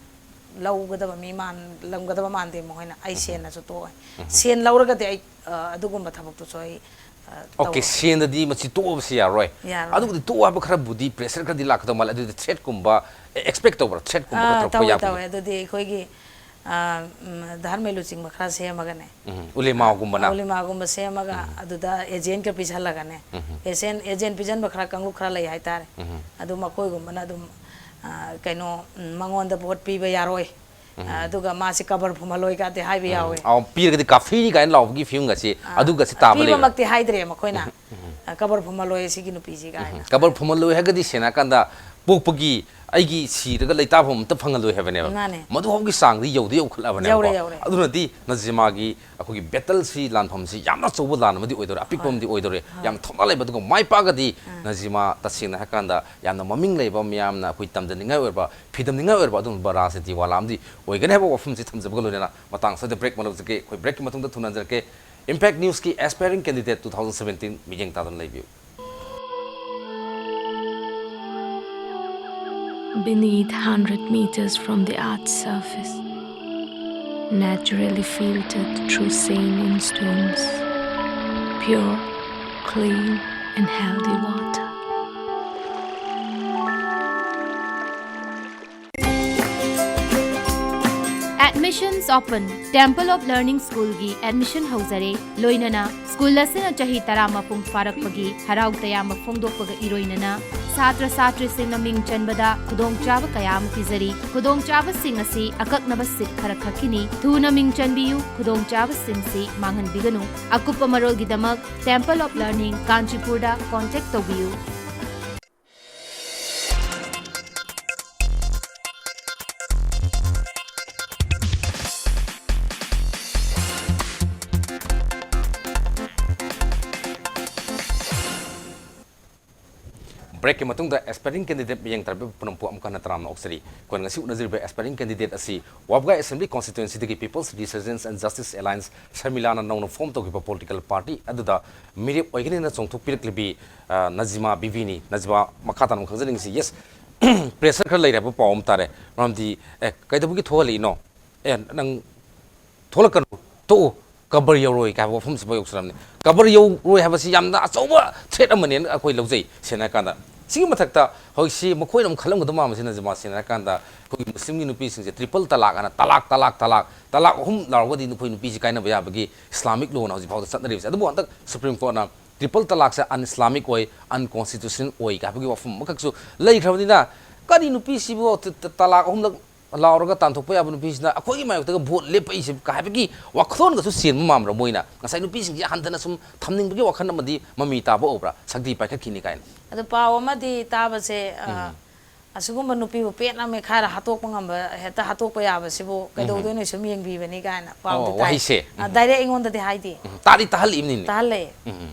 ꯂꯧꯒꯗꯕ ꯃꯤ ꯃꯥꯟꯂꯝꯒꯗꯕ ꯃꯥꯟꯗꯦ ꯃꯈꯣꯏꯅ꯫ ꯑꯩ ꯁꯦꯟꯅꯁꯨ ꯇꯣꯛꯑꯣꯏ꯫ ꯁꯦꯟ ꯂꯧꯔꯒꯗꯤ ꯑꯩ, ꯑ, ꯑꯗꯨꯒꯨꯝꯕ ꯊꯕꯛꯇꯨꯁꯨ ꯑꯩ, ꯑ, ꯑꯣꯀꯦ, ꯇꯧꯔꯣꯏ꯫ ꯁꯦꯟꯗꯗꯤ ꯃꯁꯤ ꯇꯣꯛꯑꯕꯁꯨ ꯌꯥꯔꯣꯏ꯫ ꯌꯥꯔꯣꯏ꯫ ꯑꯗꯨꯕꯨꯗꯤ ꯇꯣꯛꯑꯣ ꯍꯥꯏꯕ ꯈꯔꯕꯨꯗꯤ ꯄ꯭ꯔꯦꯁꯔ ꯈꯔꯗꯤ ꯂꯥꯛꯀꯗꯧ ꯃꯥꯜꯂꯦ꯫ ꯑꯗꯨꯗꯤ ꯊ꯭ꯔꯦꯠꯀꯨꯝꯕ, ꯑꯦ, ꯑꯦꯛꯁꯄꯦꯛ ꯇꯧꯕ꯭ꯔꯥ? ꯊ꯭ꯔꯦꯠꯀꯨꯝꯕ ꯈꯔ ꯑꯥ, ꯇꯧꯔꯛꯄ ꯇꯧꯋꯦ, ꯌꯥꯎꯒꯅꯤ? ꯇꯧꯋꯦ꯫ ꯑꯗꯨꯗꯤ ꯑꯩꯈꯣꯏꯒꯤ, ꯑꯥ, ꯎꯝ, ꯙꯔꯃ ꯂꯨꯆꯤꯡꯕ ꯈꯔ ꯁꯦꯝꯃꯒꯅꯦ꯫ ꯎꯝ, ꯎꯂꯦꯃꯥꯒꯨꯝꯕꯅ? ꯎꯂꯦꯃꯥꯒꯨꯝꯕ ꯁꯦꯝꯃꯒ ꯑꯗꯨꯗ ꯑꯦꯖꯦꯟꯀ ꯄꯤꯁꯜꯂꯒꯅꯦ꯫ ꯑꯦꯖꯦꯟ, ꯑꯦꯖꯦꯟ ꯄꯤꯁꯟꯕ ꯈꯔ, ꯀꯥꯡꯂꯨꯞ ꯈꯔ ꯂꯩ ꯍꯥꯏꯇꯥꯔꯦ꯫ ꯑꯗꯨ ꯃꯈꯣꯏꯒꯨꯝꯕꯅ ꯑꯗꯨꯝ, ꯑꯥ, ꯀꯩꯅꯣ, ꯎꯝ, ꯃꯉꯣꯟꯗ ꯚꯣꯠ ꯄꯤꯕ ꯌꯥꯔꯣꯏ꯫ ꯑꯥ, ꯑꯗꯨꯒ ꯃꯥꯁꯤ ꯀꯕꯔ ꯐꯨꯝꯍꯜꯂꯣꯏ ꯀꯥꯗꯤ ꯍꯥꯏꯕ ꯌꯥꯎꯋꯦ꯫ ꯑꯥ, ꯄꯤꯔꯒꯗꯤ ꯀꯥꯐꯤꯅꯤ ꯀꯥꯏꯅ ꯂꯥꯎꯕꯒꯤ ꯐꯤꯕꯝꯒꯁꯤ ꯑꯥ, ꯑꯗꯨꯒꯁꯤ ꯇꯥꯕ ꯂꯩꯕ꯭ꯔꯥ? ꯄꯤꯕꯃꯛꯇꯤ ꯍꯥꯏꯗ꯭ꯔꯦ ꯃꯈꯣꯏꯅ꯫ ꯑꯥ, ꯀꯕꯔ ꯐꯨꯝꯍꯜꯂꯣꯏ ꯁꯤꯒꯤ ꯅꯨꯄꯤꯁꯤ ꯀꯥꯏꯅ꯫ ꯀꯕꯔ ꯐꯨꯝꯍꯜꯂꯣꯏ ꯍꯥꯏꯔꯒꯗꯤ ꯁꯦꯡꯅ ꯍꯥꯏꯔꯀꯥꯟꯗ ꯄꯣꯛꯄꯒꯤ ꯑꯩꯒꯤ ꯁꯤꯔꯒ ꯂꯩꯇꯥꯐꯝ ꯑꯝꯇ ꯐꯪꯍꯜꯂꯣꯏ ꯍꯥꯏꯕꯅꯦꯕ꯫ ꯃꯥꯅꯦ꯫ ꯃꯗꯨ ꯐꯥꯎꯒꯤ ꯆꯥꯡꯗꯤ ꯌꯧꯗꯤ ꯌꯧꯈꯠꯂꯕꯅꯦꯕꯀꯣ꯫ ꯌꯧꯔꯦ, ꯌꯧꯔꯦ꯫ ꯑꯗꯨꯅꯗꯤ ꯅꯖꯤꯃꯥꯒꯤ ꯑꯩꯈꯣꯏꯒꯤ ꯕꯦꯇꯜꯁꯤ, ꯂꯥꯟꯐꯝꯁꯤ ꯌꯥꯝꯅ ꯑꯆꯧꯕ ꯂꯥꯟ ꯑꯃꯗꯤ ꯑꯣꯏꯗꯧꯔꯦ, ꯑꯄꯤꯛꯄ ꯑꯃꯗꯤ ꯑꯣꯏꯗꯧꯔꯦ꯫ ꯌꯥꯝ ꯊꯧꯅꯥ ꯂꯩꯕ, ꯑꯗꯨꯒ ꯃꯥꯏ ꯄꯥꯛꯑꯒꯗꯤ ꯅꯖꯤꯃꯥ ꯇꯁꯦꯡꯅ ꯍꯥꯏꯔꯀꯥꯟꯗ ꯌꯥꯝꯅ ꯃꯃꯤꯡ ꯂꯩꯕ, ꯃꯤꯌꯥꯝꯅ ꯑꯩꯈꯣꯏ ꯇꯝꯖꯅꯤꯡꯉꯥꯏ ꯑꯣꯏꯔꯕ, ꯐꯤꯗꯝꯅꯤꯡꯉꯥꯏ ꯑꯣꯏꯔꯕ ꯑꯗꯨꯒꯨꯝꯕ ꯔꯥꯖꯅꯤꯇꯤ ꯋꯥꯂꯥ ꯑꯃꯗꯤ ꯑꯣꯏꯒꯅꯤ ꯍꯥꯏꯕ ꯋꯥꯐꯝꯁꯤ ꯊꯝꯖꯕꯒ ꯂꯣꯏꯅꯅ ꯃꯇꯥꯡ ꯑꯁꯤꯗ ꯕ꯭ꯔꯦꯛ ꯑꯃ ꯂꯧꯖꯒꯦ꯫ ꯑꯩꯈꯣꯏ ꯕ꯭ꯔꯦꯛꯀꯤ ꯃꯇꯨꯡꯗ ꯊꯨꯅ ꯍꯟꯖꯔꯛꯀꯦ꯫ Impact Newsꯀꯤ Aspiring Candidate two thousand seventeen ꯃꯤꯠꯌꯦꯡ ꯇꯥꯗꯨꯅ ꯂꯩꯕꯤꯌꯨ꯫ Beneath, hundred meters from the earth's surface, naturally filtered through saline stones, pure, clean, and healthy water. Admissions open. Temple of Learning Schoolꯒꯤ admission ꯍꯧꯖꯔꯦ꯫ ꯂꯣꯏꯅꯅ ꯁ꯭ꯀꯨꯜ ꯑꯁꯤꯅ ꯆꯍꯤ ꯇꯔꯥ ꯃꯄꯨꯡ ꯐꯥꯔꯛꯄꯒꯤ ꯍꯔꯥꯎ ꯇꯌꯥꯝꯕ ꯐꯣꯡꯗꯣꯛꯄꯒ ꯏꯔꯣꯏꯅꯅ ꯁꯥꯇ꯭ꯔ ꯁꯥꯇ꯭ꯔꯤꯁꯤꯡꯅ ꯃꯤꯡ ꯆꯟꯕꯗ ꯈꯨꯗꯣꯡꯆꯥꯕ ꯀꯌꯥ ꯑꯃ ꯄꯤꯖꯔꯤ꯫ ꯈꯨꯗꯣꯡꯆꯥꯕꯁꯤꯡ ꯑꯁꯤ ꯑꯀꯛꯅꯕ ꯁꯤꯠ ꯈꯔꯈꯛꯀꯤꯅꯤ꯫ ꯊꯨꯅ ꯃꯤꯡ ꯆꯟꯕꯤꯌꯨ, ꯈꯨꯗꯣꯡꯆꯥꯕꯁꯤꯡꯁꯤ ꯃꯥꯡꯍꯟꯕꯤꯒꯅꯨ꯫ ꯑꯀꯨꯞꯄ ꯃꯔꯣꯜꯒꯤꯗꯃꯛ Temple of Learning ꯀꯥꯟꯆꯤꯄꯨꯔꯗ contact ꯇꯧꯕꯤꯌꯨ꯫ ꯕ꯭ꯔꯦꯛꯀꯤ ꯃꯇꯨꯡꯗ Aspiring Candidate ꯃꯤꯠꯌꯦꯡ ꯇꯥꯕꯤꯕ ꯄꯨꯝꯅꯃꯛꯄꯨ ꯑꯃꯨꯛ ꯍꯟꯅ ꯇꯔꯥꯝꯅ ꯑꯣꯛꯆꯔꯤ꯫ ꯑꯩꯈꯣꯏꯅ ꯉꯁꯤ ꯎꯅꯖꯔꯤꯕ Aspiring Candidate ꯑꯁꯤ ꯋꯥꯕꯒꯥꯏ Assembly Constituencyꯗꯒꯤ People's Resurgence and Justice Alliance, ꯁꯔꯃꯤꯂꯥꯅ ꯅꯧꯅ form ꯇꯧꯈꯤꯕ political party ꯑꯗꯨꯗ ꯃꯤꯔꯦꯞ ꯑꯣꯏꯒꯅꯤꯅ ꯆꯣꯡꯊꯣꯛꯄꯤꯔꯛꯂꯤꯕꯤ, ꯑ, ꯅꯖꯤꯃꯥ ꯕꯤꯕꯤꯅꯤ꯫ ꯅꯖꯤꯃꯥ, ꯃꯈꯥ ꯇꯥꯅ ꯑꯃꯨꯛ ꯈꯪꯖꯅꯤꯡꯉꯤꯁꯤ, yes, pressure ꯈꯔ ꯂꯩꯔꯦ ꯍꯥꯏꯕ ꯄꯥꯎ ꯑꯃ ꯇꯥꯔꯦ꯫ ꯃꯔꯝꯗꯤ, ꯑꯦ, ꯀꯩꯗꯧꯕꯒꯤ ꯊꯣꯛꯍꯜꯂꯛꯏꯅꯣ? ꯑꯦ, ꯅꯪ ꯊꯣꯛꯂꯛꯀꯅꯨ, ꯇꯣꯛꯎ, ꯀꯕꯔ ꯌꯧꯔꯣꯏ ꯀꯥꯏꯕ ꯋꯥꯐꯝꯁꯤꯐꯥꯎ ꯌꯧꯁꯤꯜꯂꯝꯅꯤ꯫ ꯀꯕꯔ ꯌꯧꯔꯣꯏ ꯍꯥꯏꯕꯁꯤ ꯌꯥꯝꯅ ꯑꯆꯧꯕ threat ꯑꯃꯅꯦꯅ ꯑꯩꯈꯣꯏ ꯂꯧꯖꯩ꯫ ꯁꯦꯡꯅ ꯍꯥꯏꯔꯀꯥꯟꯗ, ꯁꯤꯒꯤ ꯃꯊꯛꯇ ꯍꯧꯖꯤꯛꯁꯤ ꯃꯈꯣꯏꯅ ꯑꯃꯨꯛ ꯈꯜꯂꯝꯒꯗꯕ ꯃꯥꯟꯕꯁꯤꯅ, ꯖꯃꯥ, ꯁꯦꯡꯅ ꯍꯥꯏꯔꯀꯥꯟꯗ ꯑꯩꯈꯣꯏꯒꯤ ꯃꯨꯁꯂꯤꯝꯒꯤ ꯅꯨꯄꯤꯁꯤꯡꯁꯦ triple ꯇꯂꯥꯛ ꯑꯅ, ꯇꯂꯥꯛ, ꯇꯂꯥꯛ, ꯇꯂꯥꯛ, ꯇꯂꯥꯛ ꯑꯍꯨꯝ ꯂꯥꯎꯔꯒꯗꯤ ꯅꯈꯣꯏ ꯅꯨꯄꯤꯁꯤ ꯀꯥꯏꯅꯕ ꯌꯥꯕꯒꯤ Islamic lawꯅ ꯍꯧꯖꯤꯛ ꯐꯥꯎꯗ ꯆꯠꯅꯔꯤꯕꯁꯦ꯫ ꯑꯗꯨꯕꯨ ꯍꯟꯗꯛ Supreme Courtꯅ triple ꯇꯂꯥꯛꯁꯦ un-Islamic ꯑꯣꯏ, unconstitutional ꯑꯣꯏ ꯍꯥꯏꯕꯒꯤ ꯋꯥꯐꯝ ꯑꯃꯈꯛꯁꯨ ꯂꯩꯈ꯭ꯔꯕꯅꯤꯅ, ꯀꯔꯤ ꯅꯨꯄꯤꯁꯤꯕꯨ ꯇ-, ꯇ-, ꯇꯂꯥꯛ ꯑꯍꯨꯝꯂꯛ ꯂꯥꯎꯔꯒ ꯇꯥꯟꯊꯣꯛꯄ ꯌꯥꯕ ꯅꯨꯄꯤꯁꯤꯅ ꯑꯩꯈꯣꯏꯒꯤ ꯃꯥꯌꯣꯛꯇꯒ vote ꯂꯦꯞꯄꯛꯏꯁꯦ ꯀꯥꯏ ꯍꯥꯏꯕꯒꯤ ꯋꯥꯈꯜꯂꯣꯟꯒꯁꯨ ꯆꯦꯟꯕ ꯃꯥꯟꯕ꯭ꯔꯥ? ꯃꯣꯏꯅ ꯉꯁꯥꯏ ꯅꯨꯄꯤꯁꯤꯡꯁꯦ ꯍꯟꯊꯅ ꯁꯨꯝ ꯊꯝꯅꯤꯡꯕꯒꯤ ꯋꯥꯈꯜ ꯑꯃꯗꯤ ꯃꯃꯤ ꯇꯥꯕ ꯎꯕ꯭ꯔꯥ? ꯁꯛꯇꯤ ꯄꯥꯏꯈꯠꯈꯤꯅꯤ ꯀꯥꯏꯅ꯫ ꯑꯗꯣ ꯄꯥꯎ ꯑꯃꯗꯤ ꯇꯥꯕꯁꯦ, ꯑ, ꯎꯝ꯫ ꯑꯁꯤꯒꯨꯝꯕ ꯅꯨꯄꯤꯕꯨ ꯄꯦꯠꯅ ꯃꯦꯈꯥꯏꯔ ꯍꯥꯠꯇꯣꯛꯄ ꯉꯝꯕ, ꯍꯦꯛꯇ ꯍꯥꯠꯇꯣꯛꯄ ꯌꯥꯕꯁꯤꯕꯨ ꯀꯩꯗꯧꯗꯣꯏꯅꯣ ꯁꯨꯝ ꯌꯦꯡꯕꯤꯕꯅꯤ ꯀꯥꯏꯅ ꯄꯥꯎꯗꯤ ꯑꯣ, ꯇꯥꯏ꯫ ꯋꯥꯍꯩꯁꯦ꯫ ꯑ, direct ꯑꯩꯉꯣꯟꯗꯗꯤ ꯍꯥꯏꯗꯦ꯫ ꯎꯝ, ꯇꯥꯗꯤ ꯇꯥꯍꯜꯂꯤꯕꯅꯤꯅꯦ꯫ ꯇꯥꯍꯜꯂꯦ꯫ ꯎꯝ꯫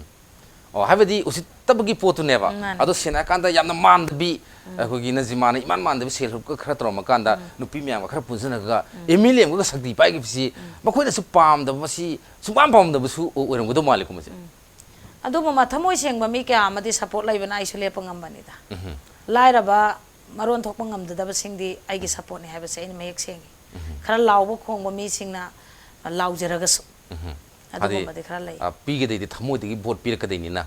ꯑꯣ, ꯍꯥꯏꯕꯗꯤ ꯎꯁꯤꯠꯇꯕꯒꯤ ꯄꯣꯠꯇꯨꯅꯦꯕ꯫ ꯎꯝ, ꯃꯥꯅꯦ꯫ ꯑꯗꯣ ꯁꯦꯡꯅ ꯍꯥꯏꯔꯀꯥꯟꯗ ꯌꯥꯝꯅ ꯃꯥꯟꯗꯕꯤ, ꯑꯩꯈꯣꯏꯒꯤ ꯅꯖꯤꯃꯥꯅ ꯏꯃꯥꯟ ꯃꯥꯟꯗꯕꯤ ꯁꯦꯜ ꯍꯦꯜꯞꯀ ꯈꯔ ꯇꯧꯔꯝꯃꯀꯥꯟꯗ ꯅꯨꯄꯤ ꯃꯌꯥꯝꯒ ꯈꯔ ꯄꯨꯟꯁꯤꯟꯅꯔꯒ ꯑꯦꯝ ꯑꯦꯜ ꯑꯦ ꯑꯃꯒ ꯁꯛꯇꯤ ꯄꯥꯏꯈꯤꯕꯁꯤ ꯃꯈꯣꯏꯅꯁꯨ ꯄꯥꯝꯗꯕ, ꯃꯁꯤ ꯁꯨꯡꯄꯥꯝ ꯄꯥꯝꯗꯕꯁꯨ ꯑꯣꯏꯔꯝꯒꯗꯧ ꯃꯥꯜꯂꯦꯀꯣ ꯃꯁꯦ꯫ ꯑꯗꯨꯒꯨꯝꯕ ꯊꯃꯣꯏ ꯁꯦꯡꯕ ꯃꯤ ꯀꯌꯥ ꯑꯃꯗꯤ support ꯂꯩꯕꯅ ꯑꯩꯁꯨ ꯂꯦꯞꯄ ꯉꯝꯕꯅꯤꯗ꯫ ꯂꯥꯏꯔꯕ, ꯃꯔꯣꯟ ꯊꯣꯛꯄ ꯉꯝꯖꯗꯕꯁꯤꯡꯗꯤ ꯑꯩꯒꯤ supportꯅꯤ ꯍꯥꯏꯕꯁꯦ ꯑꯩꯅ ꯃꯌꯦꯛ ꯁꯦꯡꯉꯤ꯫ ꯈꯔ ꯂꯥꯎꯕ ꯈꯣꯡꯕ ꯃꯤꯁꯤꯡꯅ ꯂꯥꯎꯖꯔꯒꯁꯨ꯫ ꯑꯗꯨꯒꯨꯝꯕꯗꯤ ꯈꯔ ꯂꯩ꯫ ꯑ, ꯄꯤꯒꯗꯩꯗꯤ ꯊꯃꯣꯏꯗꯒꯤ ꯚꯣꯠ ꯄꯤꯔꯛꯀꯗꯣꯏꯅꯤꯅ꯫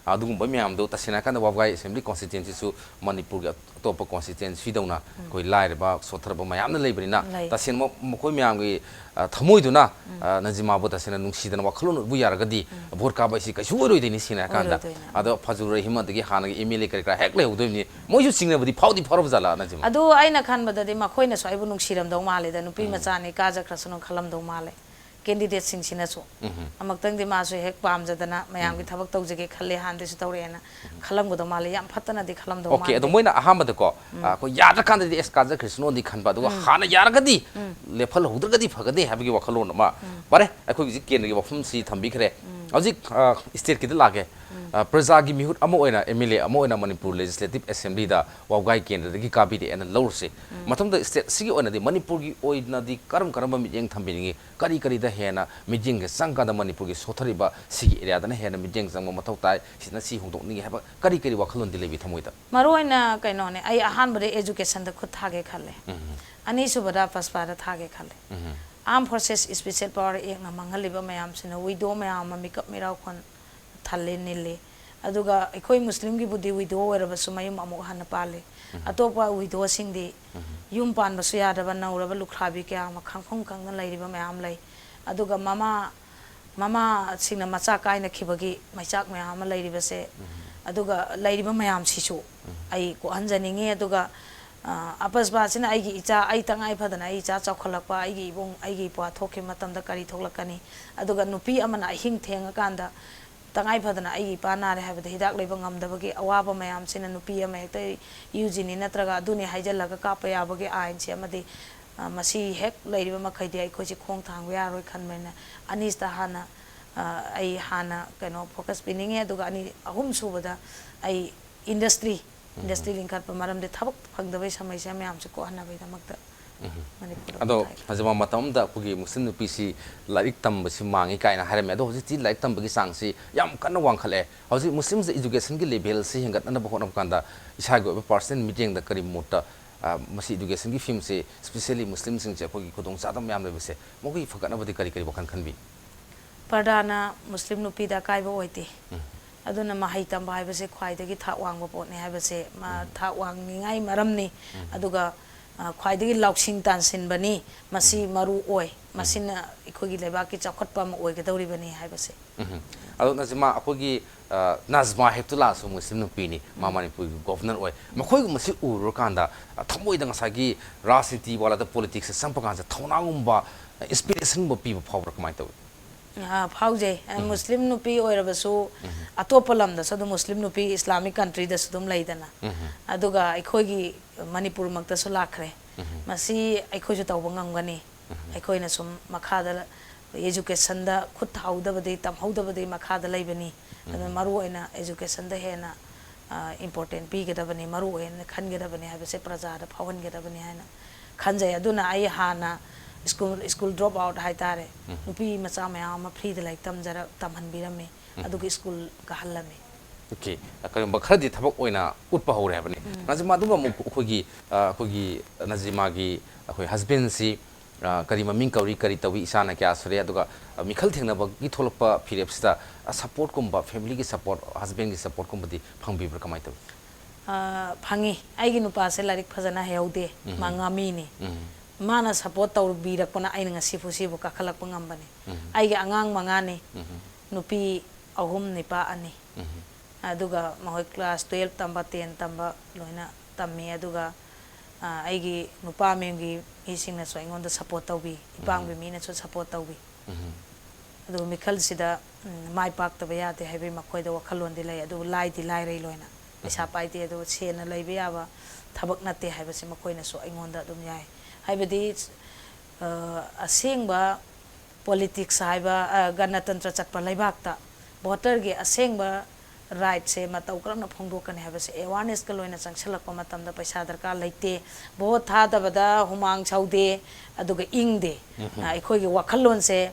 ꯑꯗꯨꯒꯨꯝꯕ ꯃꯌꯥꯝꯗꯣ ꯇꯁꯦꯡꯅ ꯍꯥꯏꯔꯀꯥꯟꯗ ꯋꯥꯕꯒꯥꯏ assembly constituencyꯁꯨ ꯃꯅꯤꯄꯨꯔꯒꯤ ꯑꯇꯣꯞꯄ constituencyꯗꯧꯅ ꯑꯩꯈꯣꯏ ꯂꯥꯏꯔꯕ ꯁꯣꯠꯊꯔꯕ ꯃꯌꯥꯝꯅ ꯂꯩꯕꯅꯤꯅ ꯂꯩ꯫ ꯇꯁꯦꯡꯅ ꯃꯈꯣꯏ ꯃꯌꯥꯝꯒꯤ, ꯑ, ꯊꯃꯣꯏꯗꯨꯅ, ꯑ, ꯅꯖꯤꯃꯥꯕꯨ ꯇꯁꯦꯡꯅ ꯅꯨꯡꯁꯤꯗꯅ ꯋꯥꯈꯜꯂꯣꯟ ꯎꯠꯄ ꯌꯥꯔꯒꯗꯤ ꯚꯣꯠ ꯀꯥꯕ ꯍꯥꯏꯁꯤ ꯀꯩꯁꯨ ꯑꯣꯏꯔꯣꯏꯗꯣꯏꯅꯤ ꯁꯦꯡꯅ ꯍꯥꯏꯔꯀꯥꯟꯗ꯫ ꯑꯣꯏꯔꯣꯏꯗꯣꯏꯅꯤ꯫ ꯑꯗꯣ ꯐꯖꯨꯔ ꯔꯍꯤꯃꯟꯗꯒꯤ ꯍꯥꯟꯅꯒꯤ ꯑꯦꯝ ꯑꯦꯜ ꯑꯦ ꯀꯔꯤ ꯀꯔꯥ ꯍꯦꯛ ꯂꯩꯍꯧꯗꯣꯏꯅꯤ꯫ ꯃꯣꯏꯁꯨ ꯆꯤꯡꯅꯕꯗꯤ ꯐꯥꯎꯗꯤ ꯐꯥꯎꯔꯕ ꯖꯥꯠꯂꯥ ꯅꯖꯤꯃꯥ? ꯑꯗꯨ ꯑꯩꯅ ꯈꯟꯕꯗꯗꯤ ꯃꯈꯣꯏꯅꯁꯨ ꯑꯩꯕꯨ ꯅꯨꯡꯁꯤꯔꯝꯗꯧ ꯃꯥꯜꯂꯤꯗ, ꯅꯨꯄꯤ ꯃꯆꯥꯅꯤ, ꯀꯥꯖꯈ꯭ꯔꯁꯅꯨ ꯈꯜꯂꯝꯗꯧ ꯃꯥꯜꯂꯦ꯫ Candidateꯁꯤꯡꯁꯤꯅꯁꯨ ꯑꯃꯨꯛꯇꯪꯗꯤ ꯃꯥꯁꯨ ꯍꯦꯛ ꯄꯥꯝꯖꯗꯅ ꯃꯌꯥꯝꯒꯤ ꯊꯕꯛ ꯇꯧꯖꯒꯦ ꯈꯜꯂꯦ, ꯍꯥꯟꯅꯗꯩꯁꯨ ꯇꯧꯔꯛꯑꯦꯅ ꯈꯜꯂꯝꯒꯗꯧ ꯃꯥꯜꯂꯦ꯫ ꯌꯥꯝ ꯐꯠꯇꯅꯗꯤ ꯈꯜꯂꯝꯗꯧ ꯑꯣꯀꯦ, ꯑꯗꯣ ꯃꯥꯟꯗꯦ꯫ ꯃꯣꯏꯅ ꯑꯍꯥꯟꯕꯗꯀꯣ, ꯑ, ꯑꯩꯈꯣꯏ ꯌꯥꯗ꯭ꯔꯀꯥꯟꯗꯗꯤ ꯑꯦꯁ ꯀꯥꯖꯈ꯭ꯔꯁꯅꯣꯗꯤ ꯈꯟꯕ, ꯑꯗꯨꯒ ꯍꯥꯟꯅ ꯌꯥꯔꯒꯗꯤ ꯂꯦꯞꯍꯜꯍꯧꯗ꯭ꯔꯒꯗꯤ ꯐꯒꯅꯤ ꯍꯥꯏꯕꯒꯤ ꯋꯥꯈꯜꯂꯣꯟ ꯑꯃ꯫ ꯐꯔꯦ, ꯑꯩꯈꯣꯏ ꯍꯧꯖꯤꯛ ꯀꯦꯟꯗ꯭ꯔꯒꯤ ꯋꯥꯐꯝꯁꯤ ꯊꯝꯕꯤꯈ꯭ꯔꯦ꯫ ꯍꯧꯖꯤꯛ, ꯑ, stateꯀꯤꯗ ꯂꯥꯛꯀꯦ꯫ ꯑ, ꯄ꯭ꯔꯖꯥꯒꯤ ꯃꯤꯍꯨꯠ ꯑꯃ ꯑꯣꯏꯅ, ꯑꯦꯝ ꯑꯦꯜ ꯑꯦ ꯑꯃ ꯑꯣꯏꯅ ꯃꯅꯤꯄꯨꯔ Legislative Assemblyꯗ ꯋꯥꯕꯒꯥꯏ ꯀꯦꯟꯗ꯭ꯔꯗꯒꯤ ꯀꯥꯕꯤꯔꯛꯑꯦꯅ ꯂꯧꯔꯁꯤ꯫ ꯃꯊꯪꯗ stateꯁꯤꯒꯤ ꯑꯣꯏꯅꯗꯤ, ꯃꯅꯤꯄꯨꯔꯒꯤ ꯑꯣꯏꯅꯗꯤ ꯀꯔꯝ ꯀꯔꯝꯕ ꯃꯤꯠꯌꯦꯡ ꯊꯝꯕꯤꯅꯤꯡꯉꯤ? ꯀꯔꯤ ꯀꯔꯤꯗ ꯍꯦꯟꯅ ꯃꯤꯠꯌꯦꯡꯒ ꯆꯪꯀꯥꯟꯗ ꯃꯅꯤꯄꯨꯔꯒꯤ ꯁꯣꯠꯊꯔꯤꯕ ꯁꯤꯒꯤ areaꯗꯅ ꯍꯦꯟꯅ ꯃꯤꯠꯌꯦꯡ ꯆꯪꯕ ꯃꯊꯧ ꯇꯥꯏ, ꯁꯤꯅ ꯁꯤ ꯍꯣꯡꯗꯣꯛꯅꯤꯡꯉꯤ ꯍꯥꯏꯕ ꯀꯔꯤ ꯀꯔꯤ ꯋꯥꯈꯜꯂꯣꯟꯗꯤ ꯂꯩꯕꯤ ꯊꯃꯣꯏꯗ? ꯃꯔꯨꯑꯣꯏꯅ ꯀꯩꯅꯣꯅꯦ, ꯑꯩ ꯑꯍꯥꯟꯕꯗ educationꯗ ꯈꯨꯠ ꯊꯥꯒꯦ ꯈꯜꯂꯦ꯫ ꯑꯅꯤꯁꯨꯕꯗ ꯄꯁꯄꯥꯗ ꯊꯥꯒꯦ ꯈꯜꯂꯦ꯫ Armed Forces Special Power Actꯅ ꯃꯥꯡꯍꯜꯂꯤꯕ ꯃꯌꯥꯝꯁꯤꯅ widow ꯃꯌꯥꯝ ꯑꯃ ꯃꯤꯀꯞ ꯃꯤꯔꯥꯎꯈꯣꯟ ꯊꯜꯂꯤ, ꯅꯤꯜꯂꯤ꯫ ꯑꯗꯨꯒ ꯑꯩꯈꯣꯏ ꯃꯨꯁꯂꯤꯝꯒꯤꯕꯨꯗꯤ widow ꯑꯣꯏꯔꯕꯁꯨ ꯃꯌꯨꯝ ꯑꯃꯨꯛ ꯍꯟꯅ ꯄꯥꯜꯂꯤ꯫ ꯑꯇꯣꯞꯄ widowꯁꯤꯡꯗꯤ ꯌꯨꯝ ꯄꯥꯟꯕꯁꯨ ꯌꯥꯗꯕ ꯅꯧꯔꯕ ꯂꯨꯈ꯭ꯔꯥꯕꯤ ꯀꯌꯥ ꯑꯃ ꯈꯪꯐꯝ ꯈꯪꯗꯅ ꯂꯩꯔꯤꯕ ꯃꯌꯥꯝ ꯂꯩ꯫ ꯑꯗꯨꯒ ꯃꯃꯥ, ꯃꯃꯥꯁꯤꯡꯅ ꯃꯆꯥ ꯀꯥꯏꯅꯈꯤꯕꯒꯤ ꯃꯩꯆꯥꯛ ꯃꯌꯥꯝ ꯑꯃ ꯂꯩꯔꯤꯕꯁꯦ, ꯑꯗꯨꯒ ꯂꯩꯔꯤꯕ ꯃꯌꯥꯝꯁꯤꯁꯨ ꯑꯩ ꯀꯣꯛꯍꯟꯖꯅꯤꯡꯉꯤ꯫ ꯑꯗꯨꯒ, ꯑ, ꯑꯄꯁꯕꯥꯁꯤꯅ ꯑꯩꯒꯤ ꯏꯆꯥ, ꯑꯩ ꯇꯉꯥꯏ ꯐꯗꯅ ꯑꯩ ꯏꯆꯥ ꯆꯥꯎꯈꯠꯂꯛꯄ, ꯑꯩꯒꯤ ꯏꯕꯨꯡ, ꯑꯩꯒꯤ ꯏꯄ꯭ꯋꯥ ꯊꯣꯛꯈꯤꯕ ꯃꯇꯝꯗ ꯀꯔꯤ ꯊꯣꯛꯂꯛꯀꯅꯤ? ꯑꯗꯨꯒ ꯅꯨꯄꯤ ꯑꯃꯅ ꯑꯍꯤꯡ ꯊꯦꯡꯉꯀꯥꯟꯗ ꯇꯉꯥꯏ ꯐꯗꯅ ꯑꯩꯒꯤ ꯏꯄꯥ ꯅꯥꯔꯦ ꯍꯥꯏꯕꯗ ꯍꯤꯗꯥꯛ ꯂꯩꯕ ꯉꯝꯗꯕꯒꯤ ꯑꯋꯥꯕ ꯃꯌꯥꯝꯁꯤꯅ ꯅꯨꯄꯤ ꯑꯃ ꯍꯦꯛꯇ ꯌꯨ ꯖꯤꯅꯤ ꯅꯠꯇ꯭ꯔꯒ ꯑꯗꯨꯅꯤ ꯍꯥꯏꯖꯜꯂꯒ ꯀꯥꯞꯄ ꯌꯥꯕꯒꯤ ꯑꯥꯏꯟꯁꯦ ꯑꯃꯗꯤ, ꯑ, ꯃꯁꯤ ꯍꯦꯛ ꯂꯩꯔꯤꯕ ꯃꯈꯩꯗꯤ ꯑꯩꯈꯣꯏꯁꯦ ꯈꯣꯡ ꯊꯥꯡꯕ ꯌꯥꯔꯣꯏ ꯈꯟꯕꯅꯤꯅ ꯑꯅꯤꯁꯤꯗ ꯍꯥꯟꯅ, ꯑ, ꯑꯩ ꯍꯥꯟꯅ ꯀꯩꯅꯣ ꯐꯣꯀꯁ ꯄꯤꯅꯤꯡꯉꯤ꯫ ꯑꯗꯨꯒ ꯑꯅꯤ, ꯑꯍꯨꯝ ꯁꯨꯕꯗ ꯑꯩ ꯏꯟꯗꯁꯇ꯭ꯔꯤ, ꯏꯟꯗꯁꯇ꯭ꯔꯤ ꯂꯤꯡꯈꯠꯄ, ꯃꯔꯝꯗꯤ ꯊꯕꯛ ꯐꯪꯗꯕꯩ ꯁꯃꯁ꯭ꯌꯥ ꯃꯌꯥꯝꯁꯦ ꯀꯣꯛꯍꯟꯅꯕꯒꯤꯗꯃꯛꯇ ꯃꯅꯤꯄꯨꯔꯗ ꯑꯗꯣ ꯍꯧꯖꯤꯛ ꯃꯇꯝ ꯑꯃꯗ ꯑꯩꯈꯣꯏꯒꯤ ꯃꯨꯁꯂꯤꯝ ꯅꯨꯄꯤꯁꯤ ꯂꯥꯏꯔꯤꯛ ꯇꯝꯕꯁꯤ ꯃꯥꯡꯉꯤ ꯀꯥꯏꯅ ꯍꯥꯏꯔꯝꯃꯦ꯫ ꯑꯗꯣ ꯍꯧꯖꯤꯛꯇꯤ ꯂꯥꯏꯔꯤꯛ ꯇꯝꯕꯒꯤ ꯆꯥꯡꯁꯤ ꯌꯥꯝ ꯀꯟꯅ ꯋꯥꯡꯈꯠꯂꯦ꯫ ꯍꯧꯖꯤꯛ ꯃꯨꯁꯂꯤꯝꯁꯦ ꯏꯗꯨꯀꯦꯁꯟꯒꯤ ꯂꯦꯚꯦꯜꯁꯤ ꯍꯦꯟꯒꯠꯅꯅꯕ ꯍꯣꯠꯅꯕ ꯀꯥꯟꯗ ꯏꯁꯥꯒꯤ ꯑꯣꯏꯕ ꯄꯥꯔꯁꯅꯦꯜ ꯃꯤꯠꯌꯦꯡꯗ ꯀꯔꯤ ꯃꯣꯠꯇ, ꯑ, ꯃꯁꯤ ꯏꯗꯨꯀꯦꯁꯟꯒꯤ ꯐꯤꯝꯁꯤ ꯁ꯭ꯄꯤꯁꯦꯜꯂꯤ ꯃꯨꯁꯂꯤꯝꯁꯤꯡꯁꯦ ꯑꯩꯈꯣꯏꯒꯤ ꯈꯨꯗꯣꯡꯆꯥꯗꯕ ꯃꯌꯥꯝ ꯂꯩꯕꯁꯦ ꯃꯈꯣꯏꯒꯤ ꯐꯒꯠꯅꯕꯗꯤ ꯀꯔꯤ ꯀꯔꯤ ꯋꯥꯈꯜ ꯈꯟꯕꯤ? ꯄꯔꯗꯥꯅ ꯃꯨꯁꯂꯤꯝ ꯅꯨꯄꯤꯗ ꯑꯀꯥꯏꯕ ꯑꯣꯏꯗꯦ꯫ ꯎꯝ꯫ ꯑꯗꯨꯅ ꯃꯍꯩ ꯇꯝꯕ ꯍꯥꯏꯕꯁꯦ ꯈ꯭ꯋꯥꯏꯗꯒꯤ ꯊꯥꯛ ꯋꯥꯡꯕ ꯄꯣꯠꯅꯤ ꯍꯥꯏꯕꯁꯦ, ꯃꯥ ꯎꯝ꯫ ꯊꯥꯛ ꯋꯥꯡꯅꯤꯡꯉꯥꯏ ꯃꯔꯝꯅꯤ꯫ ꯎꯝ꯫ ꯑꯗꯨꯒ, ꯑ, ꯈ꯭ꯋꯥꯏꯗꯒꯤ ꯂꯧꯁꯤꯡ ꯇꯥꯟꯁꯤꯟꯕꯅꯤ꯫ ꯃꯁꯤ ꯎꯝ꯫ ꯃꯔꯨ ꯑꯣꯏ꯫ ꯎꯝ꯫ ꯃꯁꯤꯅ ꯑꯩꯈꯣꯏꯒꯤ ꯂꯩꯕꯥꯛꯀꯤ ꯆꯥꯎꯈꯠꯄ ꯑꯃ ꯑꯣꯏꯒꯗꯧꯔꯤꯕꯅꯤ ꯍꯥꯏꯕꯁꯦ꯫ ꯎꯝ꯫ ꯑꯗꯣ ꯅꯖꯤꯃꯥ, ꯑꯩꯈꯣꯏꯒꯤ, ꯑ, ꯅꯖꯃꯥ ꯍꯦꯞꯇꯨꯂꯥꯁꯨ ꯃꯨꯁꯂꯤꯝ ꯅꯨꯄꯤꯅꯤ, ꯃꯥ ꯎꯝ꯫ ꯃꯅꯤꯄꯨꯔꯒꯤ ꯒꯣꯚꯔꯅꯔ ꯑꯣꯏ꯫ ꯃꯈꯣꯏꯒꯨꯝꯕꯁꯤ ꯎꯔꯨꯔꯀꯥꯟꯗ, ꯑ, ꯊꯃꯣꯏꯗ ꯉꯁꯥꯏꯒꯤ ꯔꯥꯖꯅꯤꯇꯤ ꯋꯥꯂꯥꯗ ꯄꯣꯂꯤꯇꯤꯛꯁꯇ ꯆꯪꯕ ꯀꯥꯟꯁꯤꯗ ꯊꯧꯅꯥꯒꯨꯝꯕ, ꯑ, ꯏꯟꯁꯄꯤꯔꯦꯁꯟꯒꯨꯝꯕ ꯄꯤꯕ ꯐꯥꯎꯕ꯭ꯔꯥ? ꯀꯃꯥꯏꯅ ꯇꯧꯏ? ꯑꯥ, ꯐꯥꯎꯖꯩ꯫ ꯑ, ꯎꯝ꯫ ꯃꯨꯁꯂꯤꯝ ꯅꯨꯄꯤ ꯑꯣꯏꯔꯕꯁꯨ ꯎꯝ꯫ ꯑꯇꯣꯞꯄ ꯂꯝꯗꯁꯨ ꯑꯗꯨꯝ ꯃꯨꯁꯂꯤꯝ ꯅꯨꯄꯤ ꯏꯁꯂꯥꯃꯤꯛ ꯀꯟꯇ꯭ꯔꯤꯗꯁꯨ ꯑꯗꯨꯝ ꯂꯩꯗꯅ꯫ ꯎꯝ꯫ ꯑꯗꯨꯒ ꯑꯩꯈꯣꯏꯒꯤ ꯃꯅꯤꯄꯨꯔꯃꯛꯇꯁꯨ ꯂꯥꯛꯈ꯭ꯔꯦ꯫ ꯎꯝ꯫ ꯃꯁꯤ ꯑꯩꯈꯣꯏꯁꯨ ꯇꯧꯕ ꯉꯝꯒꯅꯤ꯫ ꯎꯝ꯫ ꯑꯩꯈꯣꯏꯅ ꯁꯨꯝ ꯃꯈꯥꯗ ꯑꯦꯖꯨꯀꯦꯁꯟꯗ ꯈꯨꯠ ꯊꯥꯍꯧꯗꯕꯗꯤ, ꯇꯝꯍꯧꯗꯕꯗꯤ ꯃꯈꯥꯗ ꯂꯩꯕꯅꯤ꯫ ꯑꯗꯨꯅ ꯎꯝ꯫ ꯃꯔꯨ ꯑꯣꯏꯅ ꯑꯦꯖꯨꯀꯦꯁꯟꯗ ꯍꯦꯟꯅ, ꯑ, ꯏꯝꯄꯣꯔꯇꯦꯟ ꯄꯤꯒꯗꯕꯅꯤ, ꯃꯔꯨ ꯑꯣꯏꯅ ꯈꯟꯒꯗꯕꯅꯤ ꯍꯥꯏꯕꯁꯦ ꯄ꯭ꯔꯖꯥꯗ ꯐꯥꯎꯍꯟꯒꯗꯕꯅꯤ ꯍꯥꯏꯅ ꯈꯟꯖꯩ꯫ ꯑꯗꯨꯅ ꯑꯩ ꯍꯥꯟꯅ ꯁ꯭ꯀꯨꯜ, ꯁ꯭ꯀꯨꯜ ꯗ꯭ꯔꯣꯞ ꯑꯥꯎꯠ ꯍꯥꯏꯇꯥꯔꯦ, ꯎꯝ꯫ ꯅꯨꯄꯤ ꯃꯆꯥ ꯃꯌꯥꯝ ꯑꯃ ꯐ꯭ꯔꯤꯗ ꯂꯥꯏꯔꯤꯛ ꯇꯝꯖꯔ-, ꯇꯝꯍꯟꯕꯤꯔꯝꯃꯤ꯫ ꯎꯝ꯫ ꯑꯗꯨꯒ ꯁ꯭ꯀꯨꯜ ꯀꯥꯍꯜꯂꯝꯃꯤ꯫ ꯑꯣꯀꯦ꯫ ꯀꯔꯤꯒꯨꯝꯕ ꯈꯔꯗꯤ ꯊꯕꯛ ꯑꯣꯏꯅ ꯎꯠꯄ ꯍꯧꯔꯦ ꯍꯥꯏꯕꯅꯤ꯫ ꯎꯝ꯫ ꯅꯖꯤꯃꯥ, ꯑꯗꯨꯒ ꯑꯃꯨꯛ ꯑꯩꯈꯣꯏꯒꯤ, ꯑ, ꯑꯩꯈꯣꯏꯒꯤ ꯅꯖꯤꯃꯥꯒꯤ ꯑꯩꯈꯣꯏ ꯍꯁꯕꯦꯟꯁꯤ, ꯑ, ꯀꯔꯤ ꯃꯃꯤꯡ ꯀꯧꯔꯤ, ꯀꯔꯤ ꯇꯧꯏ, ꯏꯆꯥꯅ ꯀꯌꯥ ꯁꯨꯔꯦ, ꯑꯗꯨꯒ, ꯑ, ꯃꯤꯈꯜ ꯊꯦꯡꯅꯕꯒꯤ ꯊꯣꯛꯂꯛꯄ ꯐꯤꯔꯦꯞꯁꯤꯗ, ꯑ, ꯁꯄꯣꯔꯠꯀꯨꯝꯕ, ꯐꯦꯃꯤꯂꯤꯒꯤ ꯁꯄꯣꯔꯠ, ꯍꯁꯕꯦꯟꯒꯤ ꯁꯄꯣꯔꯠꯀꯨꯝꯕꯗꯤ ꯐꯪꯕꯤꯕ꯭ꯔꯥ? ꯀꯃꯥꯏꯅ ꯇꯧꯏ? ꯑ, ꯐꯪꯉꯤ꯫ ꯑꯩꯒꯤ ꯅꯨꯄꯥꯁꯦ ꯂꯥꯏꯔꯤꯛ ꯐꯖꯅ ꯍꯩꯍꯧꯗꯦ꯫ ꯎꯝ꯫ ꯃꯥ ꯉꯥꯃꯤꯅꯤ꯫ ꯎꯝ꯫ ꯃꯥꯅ ꯁꯄꯣꯔꯠ ꯇꯧꯕꯤꯔꯛꯄꯅ ꯑꯩꯅ ꯉꯁꯤꯐꯥꯎ ꯁꯤꯕꯨ ꯀꯥꯈꯠꯂꯛꯄ ꯉꯝꯕꯅꯤ꯫ ꯎꯝ꯫ ꯑꯩꯒꯤ ꯑꯉꯥꯡ ꯃꯉꯥꯅꯤ꯫ ꯎꯝ꯫ ꯅꯨꯄꯤ ꯑꯍꯨꯝ, ꯅꯨꯄꯥ ꯑꯅꯤ꯫ ꯎꯝ꯫ ꯑꯗꯨꯒ ꯃꯈꯣꯏ ꯀ꯭ꯂꯥꯁ ꯇꯨꯌꯦꯜꯞ ꯇꯝꯕ, ꯇꯦꯟ ꯇꯝꯕ ꯂꯣꯏꯅ ꯇꯝꯃꯤ꯫ ꯑꯗꯨꯒ, ꯑ, ꯑꯩꯒꯤ ꯅꯨꯄꯥ ꯃꯌꯨꯝꯒꯤ ꯃꯤꯁꯤꯡꯅꯁꯨ ꯑꯩꯉꯣꯟꯗ ꯁꯄꯣꯔꯠ ꯇꯧꯕꯤ, ꯏꯄꯥꯝꯒꯤ ꯎꯝ꯫ ꯃꯤꯅꯁꯨ ꯁꯄꯣꯔꯠ ꯇꯧꯕꯤ꯫ ꯎꯝ꯫ ꯑꯗꯨ ꯃꯤꯈꯜꯁꯤꯗ, ꯎꯝ, ꯃꯥꯏ ꯄꯥꯛꯇꯕ ꯌꯥꯗꯦ ꯍꯥꯏꯕꯒꯤ ꯃꯈꯣꯏꯗ ꯋꯥꯈꯜꯂꯣꯟꯗꯤ ꯂꯩ꯫ ꯑꯗꯨꯕꯨ ꯂꯥꯏꯗꯤ ꯂꯥꯏꯔꯩ ꯂꯣꯏꯅ꯫ ꯄꯩꯁꯥ ꯎꯝ꯫ ꯄꯥꯏꯗꯦ, ꯑꯗꯨ ꯁꯦꯟꯅ ꯂꯩꯕ ꯌꯥꯕ ꯊꯕꯛ ꯅꯠꯇꯦ ꯍꯥꯏꯕꯁꯤ ꯃꯈꯣꯏꯅꯁꯨ ꯑꯩꯉꯣꯟꯗ ꯑꯗꯨꯝ ꯌꯥꯏ꯫ ꯍꯥꯏꯕꯗꯤ, ꯑ, ꯑꯁꯦꯡꯕ ꯄꯣꯂꯤꯇꯤꯛꯁ ꯍꯥꯏꯕ, ꯑ, ꯒꯅꯇꯟꯇ꯭ꯔ ꯆꯠꯄ ꯂꯩꯕꯥꯛꯇ ꯚꯣꯇꯔꯒꯤ ꯑꯁꯦꯡꯕ ꯔꯥꯏꯠꯁꯦ ꯃꯇꯧ ꯀꯔꯝꯅ ꯐꯣꯡꯗꯣꯛꯀꯅꯤ ꯍꯥꯏꯕꯁꯦ ꯑꯦꯋꯥꯔꯅꯦꯁꯀ ꯂꯣꯏꯅ ꯆꯪꯁꯤꯜꯂꯛꯄ ꯃꯇꯝꯗ ꯄꯩꯁꯥ ꯗꯔꯀꯥꯔ ꯂꯩꯇꯦ꯫ ꯚꯣꯠ ꯊꯥꯗꯕꯗ ꯍꯨꯃꯥꯡ ꯁꯧꯗꯦ, ꯑꯗꯨꯒ ꯏꯪꯗꯦ꯫ ꯎꯝꯍꯨꯝ꯫ ꯑ, ꯑꯩꯈꯣꯏꯒꯤ ꯋꯥꯈꯜꯂꯣꯟꯁꯦ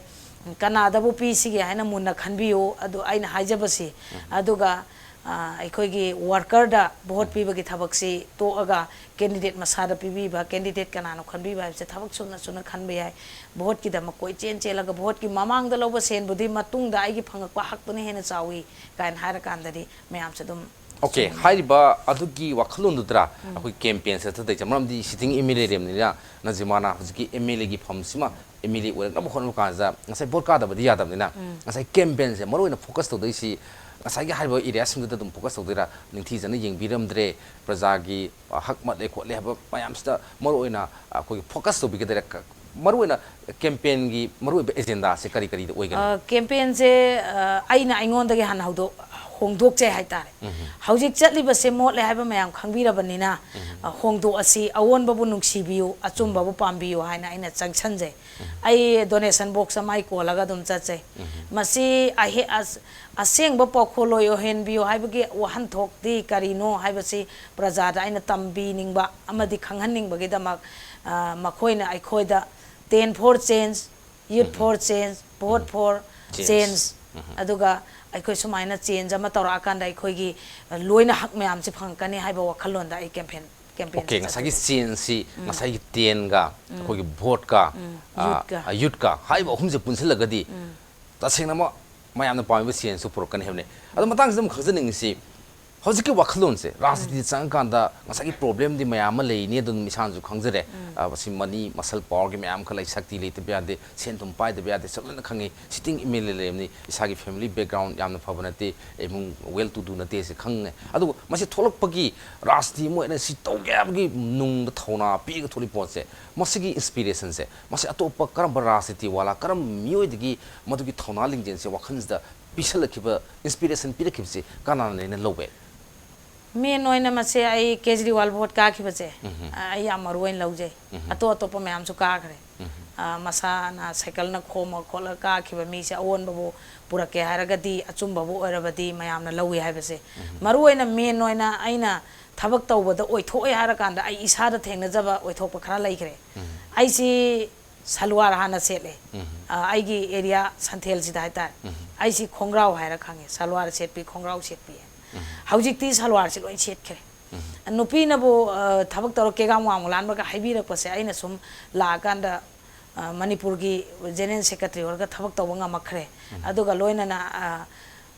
ꯀꯅꯥꯗꯕꯨ ꯄꯤꯁꯤꯒꯦ ꯍꯥꯏꯅ ꯃꯨꯟꯅ ꯈꯟꯕꯤꯌꯨ꯫ ꯑꯗꯨ ꯑꯩꯅ ꯍꯥꯏꯖꯕꯁꯤ, ꯎꯝꯍꯨꯝ꯫ ꯑꯗꯨꯒ, ꯑ, ꯑꯩꯈꯣꯏꯒꯤ ꯋꯥꯔꯀꯔꯗ ꯚꯣꯠ ꯎꯝꯍꯨꯝ꯫ ꯄꯤꯕꯒꯤ ꯊꯕꯛꯁꯤ ꯇꯣꯛꯑꯒ ꯀꯦꯟꯗꯤꯗꯦꯠ ꯃꯁꯥꯗ ꯄꯤꯕꯤꯕ, ꯀꯦꯟꯗꯤꯗꯦꯠ ꯀꯅꯥꯅꯣ ꯈꯟꯕꯤꯕ ꯍꯥꯏꯕꯁꯦ ꯊꯕꯛ ꯁꯨꯅ ꯁꯨꯅ ꯈꯟꯕ ꯌꯥꯏ꯫ ꯚꯣꯠꯀꯤꯗꯃꯛ ꯀꯣꯏꯆꯦꯟ ꯆꯦꯜꯂꯒ ꯚꯣꯠꯀꯤ ꯃꯃꯥꯡꯗ ꯂꯧꯕ ꯁꯦꯟꯕꯨꯗꯤ ꯃꯇꯨꯡꯗ ꯑꯩꯒꯤ ꯐꯪꯉꯛꯄ ꯍꯛꯇꯨꯅ ꯍꯦꯟꯅ ꯆꯥꯎꯏ ꯀꯥꯏꯅ ꯍꯥꯏꯔꯀꯥꯟꯗꯗꯤ ꯃꯌꯥꯝꯁꯦ ꯑꯗꯨꯝ ꯑꯣꯀꯦ, ꯆꯨꯝꯃꯦ꯫ ꯍꯥꯏꯔꯤꯕ ꯑꯗꯨꯒꯤ ꯋꯥꯈꯜꯂꯣꯟꯗꯨꯗ꯭ꯔꯥ ꯎꯝ꯫ ꯑꯩꯈꯣꯏ ꯀꯦꯝꯄꯦꯟꯁꯦ ꯊꯥꯗꯩꯁꯦ? ꯃꯔꯝꯗꯤ ꯁꯤꯇꯤꯡ ꯑꯦꯝ ꯑꯦꯜ ꯑꯦ ꯂꯩꯔꯕꯅꯤꯅ, ꯅꯖꯤꯃꯥꯅ ꯍꯧꯖꯤꯛꯀꯤ ꯑꯦꯝ ꯑꯦꯜ ꯑꯦꯒꯤ ꯐꯝꯁꯤꯃ ꯑꯦꯝ ꯑꯦꯜ ꯑꯦ ꯑꯣꯏꯔꯛꯅꯕ ꯍꯣꯠꯅꯕ ꯀꯥꯟꯁꯤꯗ ꯉꯁꯥꯏ ꯚꯣꯠ ꯀꯥꯗꯕꯗꯤ ꯌꯥꯗꯕꯅꯤꯅ, ꯎꯝ꯫ ꯉꯁꯥꯏ ꯀꯦꯝꯄꯦꯟꯁꯦ ꯃꯔꯨꯑꯣꯏꯅ ꯐꯣꯀꯁ ꯇꯧꯗꯣꯏꯁꯤ ꯉꯁꯥꯏꯒꯤ ꯍꯥꯏꯔꯤꯕ ꯑꯦꯔꯤꯌꯥꯁꯤꯡꯗꯨꯗ ꯑꯗꯨꯝ ꯐꯣꯀꯁ ꯇꯧꯗꯣꯏꯔꯥ? ꯅꯤꯡꯊꯤꯖꯅ ꯌꯦꯡꯕꯤꯔꯝꯗ꯭ꯔꯦ, ꯄ꯭ꯔꯖꯥꯒꯤ, ꯑ, ꯍꯛ ꯃꯠꯂꯦ ꯈꯣꯠꯂꯦ ꯍꯥꯏꯕ ꯃꯌꯥꯝꯁꯤꯗ ꯃꯔꯨꯑꯣꯏꯅ ꯑꯩꯈꯣꯏꯒꯤ ꯐꯣꯀꯁ ꯇꯧꯕꯤꯒꯗꯣꯏꯔꯥ? ꯀ-, ꯃꯔꯨꯑꯣꯏꯅ ꯀꯦꯝꯄꯦꯟꯒꯤ ꯃꯔꯨꯑꯣꯏꯕ ꯑꯦꯖꯦꯟꯗꯥꯁꯦ ꯀꯔꯤ ꯀꯔꯤꯗ ꯑꯣꯏꯒꯅꯤ? ꯑ, ꯀꯦꯝꯄꯦꯟꯁꯦ, ꯑ, ꯑꯩꯅ ꯑꯩꯉꯣꯟꯗꯒꯤ ꯍꯥꯟꯅ ꯍꯧꯗꯣꯛ-, ꯍꯣꯡꯗꯣꯛꯆꯩ ꯍꯥꯏꯇꯥꯔꯦ꯫ ꯎꯝ꯫ ꯍꯧꯖꯤꯛ ꯆꯠꯂꯤꯕꯁꯦ ꯃꯣꯠꯂꯦ ꯍꯥꯏꯕ ꯃꯌꯥꯝ ꯈꯪꯕꯤꯔꯕꯅꯤꯅ, ꯎꯝ꯫ ꯑ, ꯍꯣꯡꯗꯣꯛꯑꯁꯤ, ꯑꯑꯣꯟꯕꯕꯨ ꯅꯨꯡꯁꯤꯕꯤꯌꯨ, ꯑꯆꯨꯝꯕꯕꯨ ꯄꯥꯝꯕꯤꯌꯨ ꯍꯥꯏꯅ ꯑꯩꯅ ꯆꯪꯁꯟꯖꯩ꯫ ꯎꯝ꯫ ꯑꯩ ꯗꯣꯅꯦꯁꯟ ꯕꯣꯛꯁ ꯑꯃ ꯑꯩ ꯀꯣꯜꯂꯒ ꯑꯗꯨꯝ ꯆꯠꯆꯩ꯫ ꯎꯝ꯫ ꯃꯁꯤ ꯑꯍꯦ-, ꯑꯁ-, ꯑꯁꯦꯡꯕ ꯄꯥꯎꯈꯣꯜꯂꯣꯏ ꯑꯣꯏꯍꯟꯕꯤꯌꯨ ꯍꯥꯏꯕꯒꯤ ꯋꯥꯍꯟꯊꯣꯛꯇꯤ ꯀꯔꯤꯅꯣ ꯍꯥꯏꯕꯁꯤ ꯄ꯭ꯔꯖꯥꯗ ꯑꯩꯅ ꯇꯝꯕꯤꯅꯤꯡꯕ ꯑꯃꯗꯤ ꯈꯪꯍꯟꯅꯤꯡꯕꯒꯤꯗꯃꯛ, ꯑ, ꯃꯈꯣꯏꯅ ꯑꯩꯈꯣꯏꯗ Ten for Change, Youth um. For Change, Vote um. For Change꯫ Change꯫ ꯎꯝ꯫ ꯑꯗꯨꯒ ꯑꯩꯈꯣꯏ ꯁꯨꯃꯥꯏꯅ ꯆꯦꯟꯖ ꯑꯃ ꯇꯧꯔꯛꯑꯀꯥꯟꯗ ꯑꯩꯈꯣꯏꯒꯤ, ꯑ, ꯂꯣꯏꯅ ꯍꯛ ꯃꯌꯥꯝꯁꯦ ꯐꯪꯉꯛꯀꯅꯤ ꯍꯥꯏꯕ ꯋꯥꯈꯜꯂꯣꯟꯗ ꯑꯩ ꯀꯦꯝꯄꯦꯟ, ꯀꯦꯝꯄꯦꯟꯁꯦ ꯑꯣꯀꯦ, ꯉꯁꯥꯏꯒꯤ ꯆꯠꯆꯗꯣꯏꯅꯤ꯫ ꯆꯦꯟꯖꯁꯤ ꯎꯝ꯫ ꯉꯁꯥꯏꯒꯤ ꯇꯦꯟꯒ ꯎꯝ꯫ ꯑꯩꯈꯣꯏꯒꯤ ꯚꯣꯠꯀ, ꯎꯝ꯫ ꯑ, ꯌꯨꯠꯀ꯫ ꯑ, ꯌꯨꯠꯀ ꯍꯥꯏꯔꯤꯕ ꯑꯍꯨꯝꯁꯦ ꯄꯨꯟꯁꯤꯜꯂꯒꯗꯤ ꯎꯝ꯫ ꯇꯁꯦꯡꯅꯃꯛ ꯃꯌꯥꯝꯅ ꯄꯥꯝꯃꯤꯕ ꯆꯦꯟꯖꯇꯨ ꯄꯨꯔꯛꯀꯅꯤ ꯍꯥꯏꯕꯅꯤ꯫ ꯑꯗꯣ ꯃꯇꯥꯡꯁꯤꯗ ꯑꯃꯨꯛ ꯈꯪꯖꯅꯤꯡꯉꯤꯁꯤ, ꯍꯧꯖꯤꯛꯀꯤ ꯋꯥꯈꯜꯂꯣꯟꯁꯦ ꯔꯥꯖꯅꯤꯇꯤꯗ ꯆꯪꯉꯀꯥꯟꯗ ꯉꯁꯥꯏꯒꯤ problemꯗꯤ ꯃꯌꯥꯝ ꯑꯃ ꯂꯩꯅꯤ, ꯑꯗꯨꯝ ꯏꯁꯥꯅꯁꯨ ꯈꯪꯖꯔꯦ꯫ ꯑ, ꯃꯁꯤ money, muscle powerꯒꯤ ꯃꯌꯥꯝ ꯈꯔ ꯂꯩ, ꯁꯛꯇꯤ ꯂꯩꯇꯕ ꯌꯥꯗꯦ, ꯁꯦꯟ ꯊꯨꯝ ꯄꯥꯏꯗꯕ ꯌꯥꯗꯦ, ꯁꯤ ꯂꯣꯏꯅ ꯈꯪꯉꯤ꯫ Sitting MLA ꯂꯩꯔꯝꯅꯤ, ꯏꯁꯥꯒꯤ family background ꯌꯥꯝꯅ ꯐꯕ ꯅꯠꯇꯦ, ꯏꯃꯨꯡ well to do ꯅꯠꯇꯦ, ꯁꯤ ꯈꯪꯉꯦ꯫ ꯑꯗꯨꯕꯨ ꯃꯁꯤ ꯊꯣꯛꯂꯛꯄꯒꯤ ꯔꯥꯖꯅꯤꯇꯤ ꯑꯃ ꯑꯣꯏꯅ ꯁꯤ ꯇꯧꯒꯦ ꯍꯥꯏꯕꯒꯤ ꯅꯨꯡꯗ ꯊꯧꯅꯥ ꯄꯤꯒ ꯊꯣꯛꯂꯤ ꯄꯣꯠꯁꯦ, ꯃꯁꯤꯒꯤ inspirationꯁꯦ, ꯃꯁꯤ ꯑꯇꯣꯞꯄ ꯀꯔꯝꯕ ꯔꯥꯖꯅꯤꯇꯤ ꯋꯥꯂꯥ, ꯀꯔꯝꯕ ꯃꯤꯑꯣꯏꯗꯒꯤ ꯃꯗꯨꯒꯤ ꯊꯧꯅꯥ ꯂꯤꯡꯖꯦꯜꯁꯦ ꯋꯥꯈꯜꯁꯤꯗ ꯄꯤꯁꯜꯂꯛꯈꯤꯕ, inspiration ꯄꯤꯔꯛꯈꯤꯕꯁꯤ ꯀꯅꯥꯅ ꯂꯩꯅ ꯂꯧꯋꯦ? Main ꯑꯣꯏꯅ ꯃꯁꯦ ꯑꯩ ꯀꯦꯖꯔꯤꯋꯥꯜ vote ꯀꯥꯈꯤꯕꯁꯦ, ꯑ, ꯑꯩ ꯌꯥꯝ ꯃꯔꯨ ꯑꯣꯏꯅ ꯂꯧꯖꯩ꯫ ꯑꯇꯣꯞ ꯑꯇꯣꯞꯄ ꯃꯌꯥꯝꯁꯨ ꯀꯥꯈ꯭ꯔꯦ꯫ ꯑ, ꯃꯁꯥꯅ ꯁꯥꯏꯀꯜꯅ ꯈꯣꯝꯃ ꯈꯣꯠꯂꯒ ꯀꯥꯈꯤꯕ ꯃꯤꯁꯦ ꯑꯑꯣꯟꯕꯕꯨ ꯄꯨꯔꯛꯀꯦ ꯍꯥꯏꯔꯒꯗꯤ, ꯑꯆꯨꯝꯕꯕꯨ ꯑꯣꯏꯔꯕꯗꯤ ꯃꯌꯥꯝꯅ ꯂꯧꯏ ꯍꯥꯏꯕꯁꯦ꯫ ꯃꯔꯨ ꯑꯣꯏꯅ main ꯑꯣꯏꯅ ꯑꯩꯅ ꯊꯕꯛ ꯇꯧꯕꯗ ꯑꯣꯏꯊꯣꯛꯑꯦ ꯍꯥꯏꯔꯀꯥꯟꯗ ꯑꯩ ꯏꯁꯥꯗ ꯊꯦꯡꯅꯖꯕ ꯑꯣꯏꯊꯣꯛꯄ ꯈꯔ ꯂꯩꯈ꯭ꯔꯦ꯫ ꯑꯩꯁꯤ ꯁꯜꯋꯥꯔ ꯍꯥꯟꯅ ꯁꯦꯠꯂꯦ꯫ ꯑ, ꯑꯩꯒꯤ area ꯁꯟꯊꯦꯜꯁꯤꯗ ꯍꯥꯏꯇꯥꯔꯦ꯫ ꯑꯩꯁꯤ ꯈꯣꯡꯒ꯭ꯔꯥꯎ ꯍꯥꯏꯔ ꯈꯪꯉꯦ, ꯁꯜꯋꯥꯔ ꯁꯦꯠꯄꯤ, ꯈꯣꯡꯒ꯭ꯔꯥꯎ ꯁꯦꯠꯄꯤ꯫ ꯍꯧꯖꯤꯛꯇꯤ ꯁꯜꯋꯥꯔꯁꯤ ꯂꯣꯏ ꯁꯦꯠꯈ꯭ꯔꯦ꯫ ꯅꯨꯄꯤꯅꯕꯨ, ꯑ, ꯊꯕꯛ ꯇꯧꯔ ꯀꯦꯒꯥꯡ ꯋꯥꯡꯃ ꯂꯥꯟꯕꯒ ꯍꯥꯏꯕꯤꯔꯛꯄꯁꯦ ꯑꯩꯅ ꯁꯨꯝ ꯂꯥꯛꯑꯀꯥꯟꯗ, ꯑ, ꯃꯅꯤꯄꯨꯔꯒꯤ general secretary ꯑꯣꯏꯔꯒ ꯊꯕꯛ ꯇꯧꯕ ꯉꯝꯃꯛꯈ꯭ꯔꯦ꯫ ꯑꯗꯨꯒ ꯂꯣꯏꯅꯅ, ꯑ,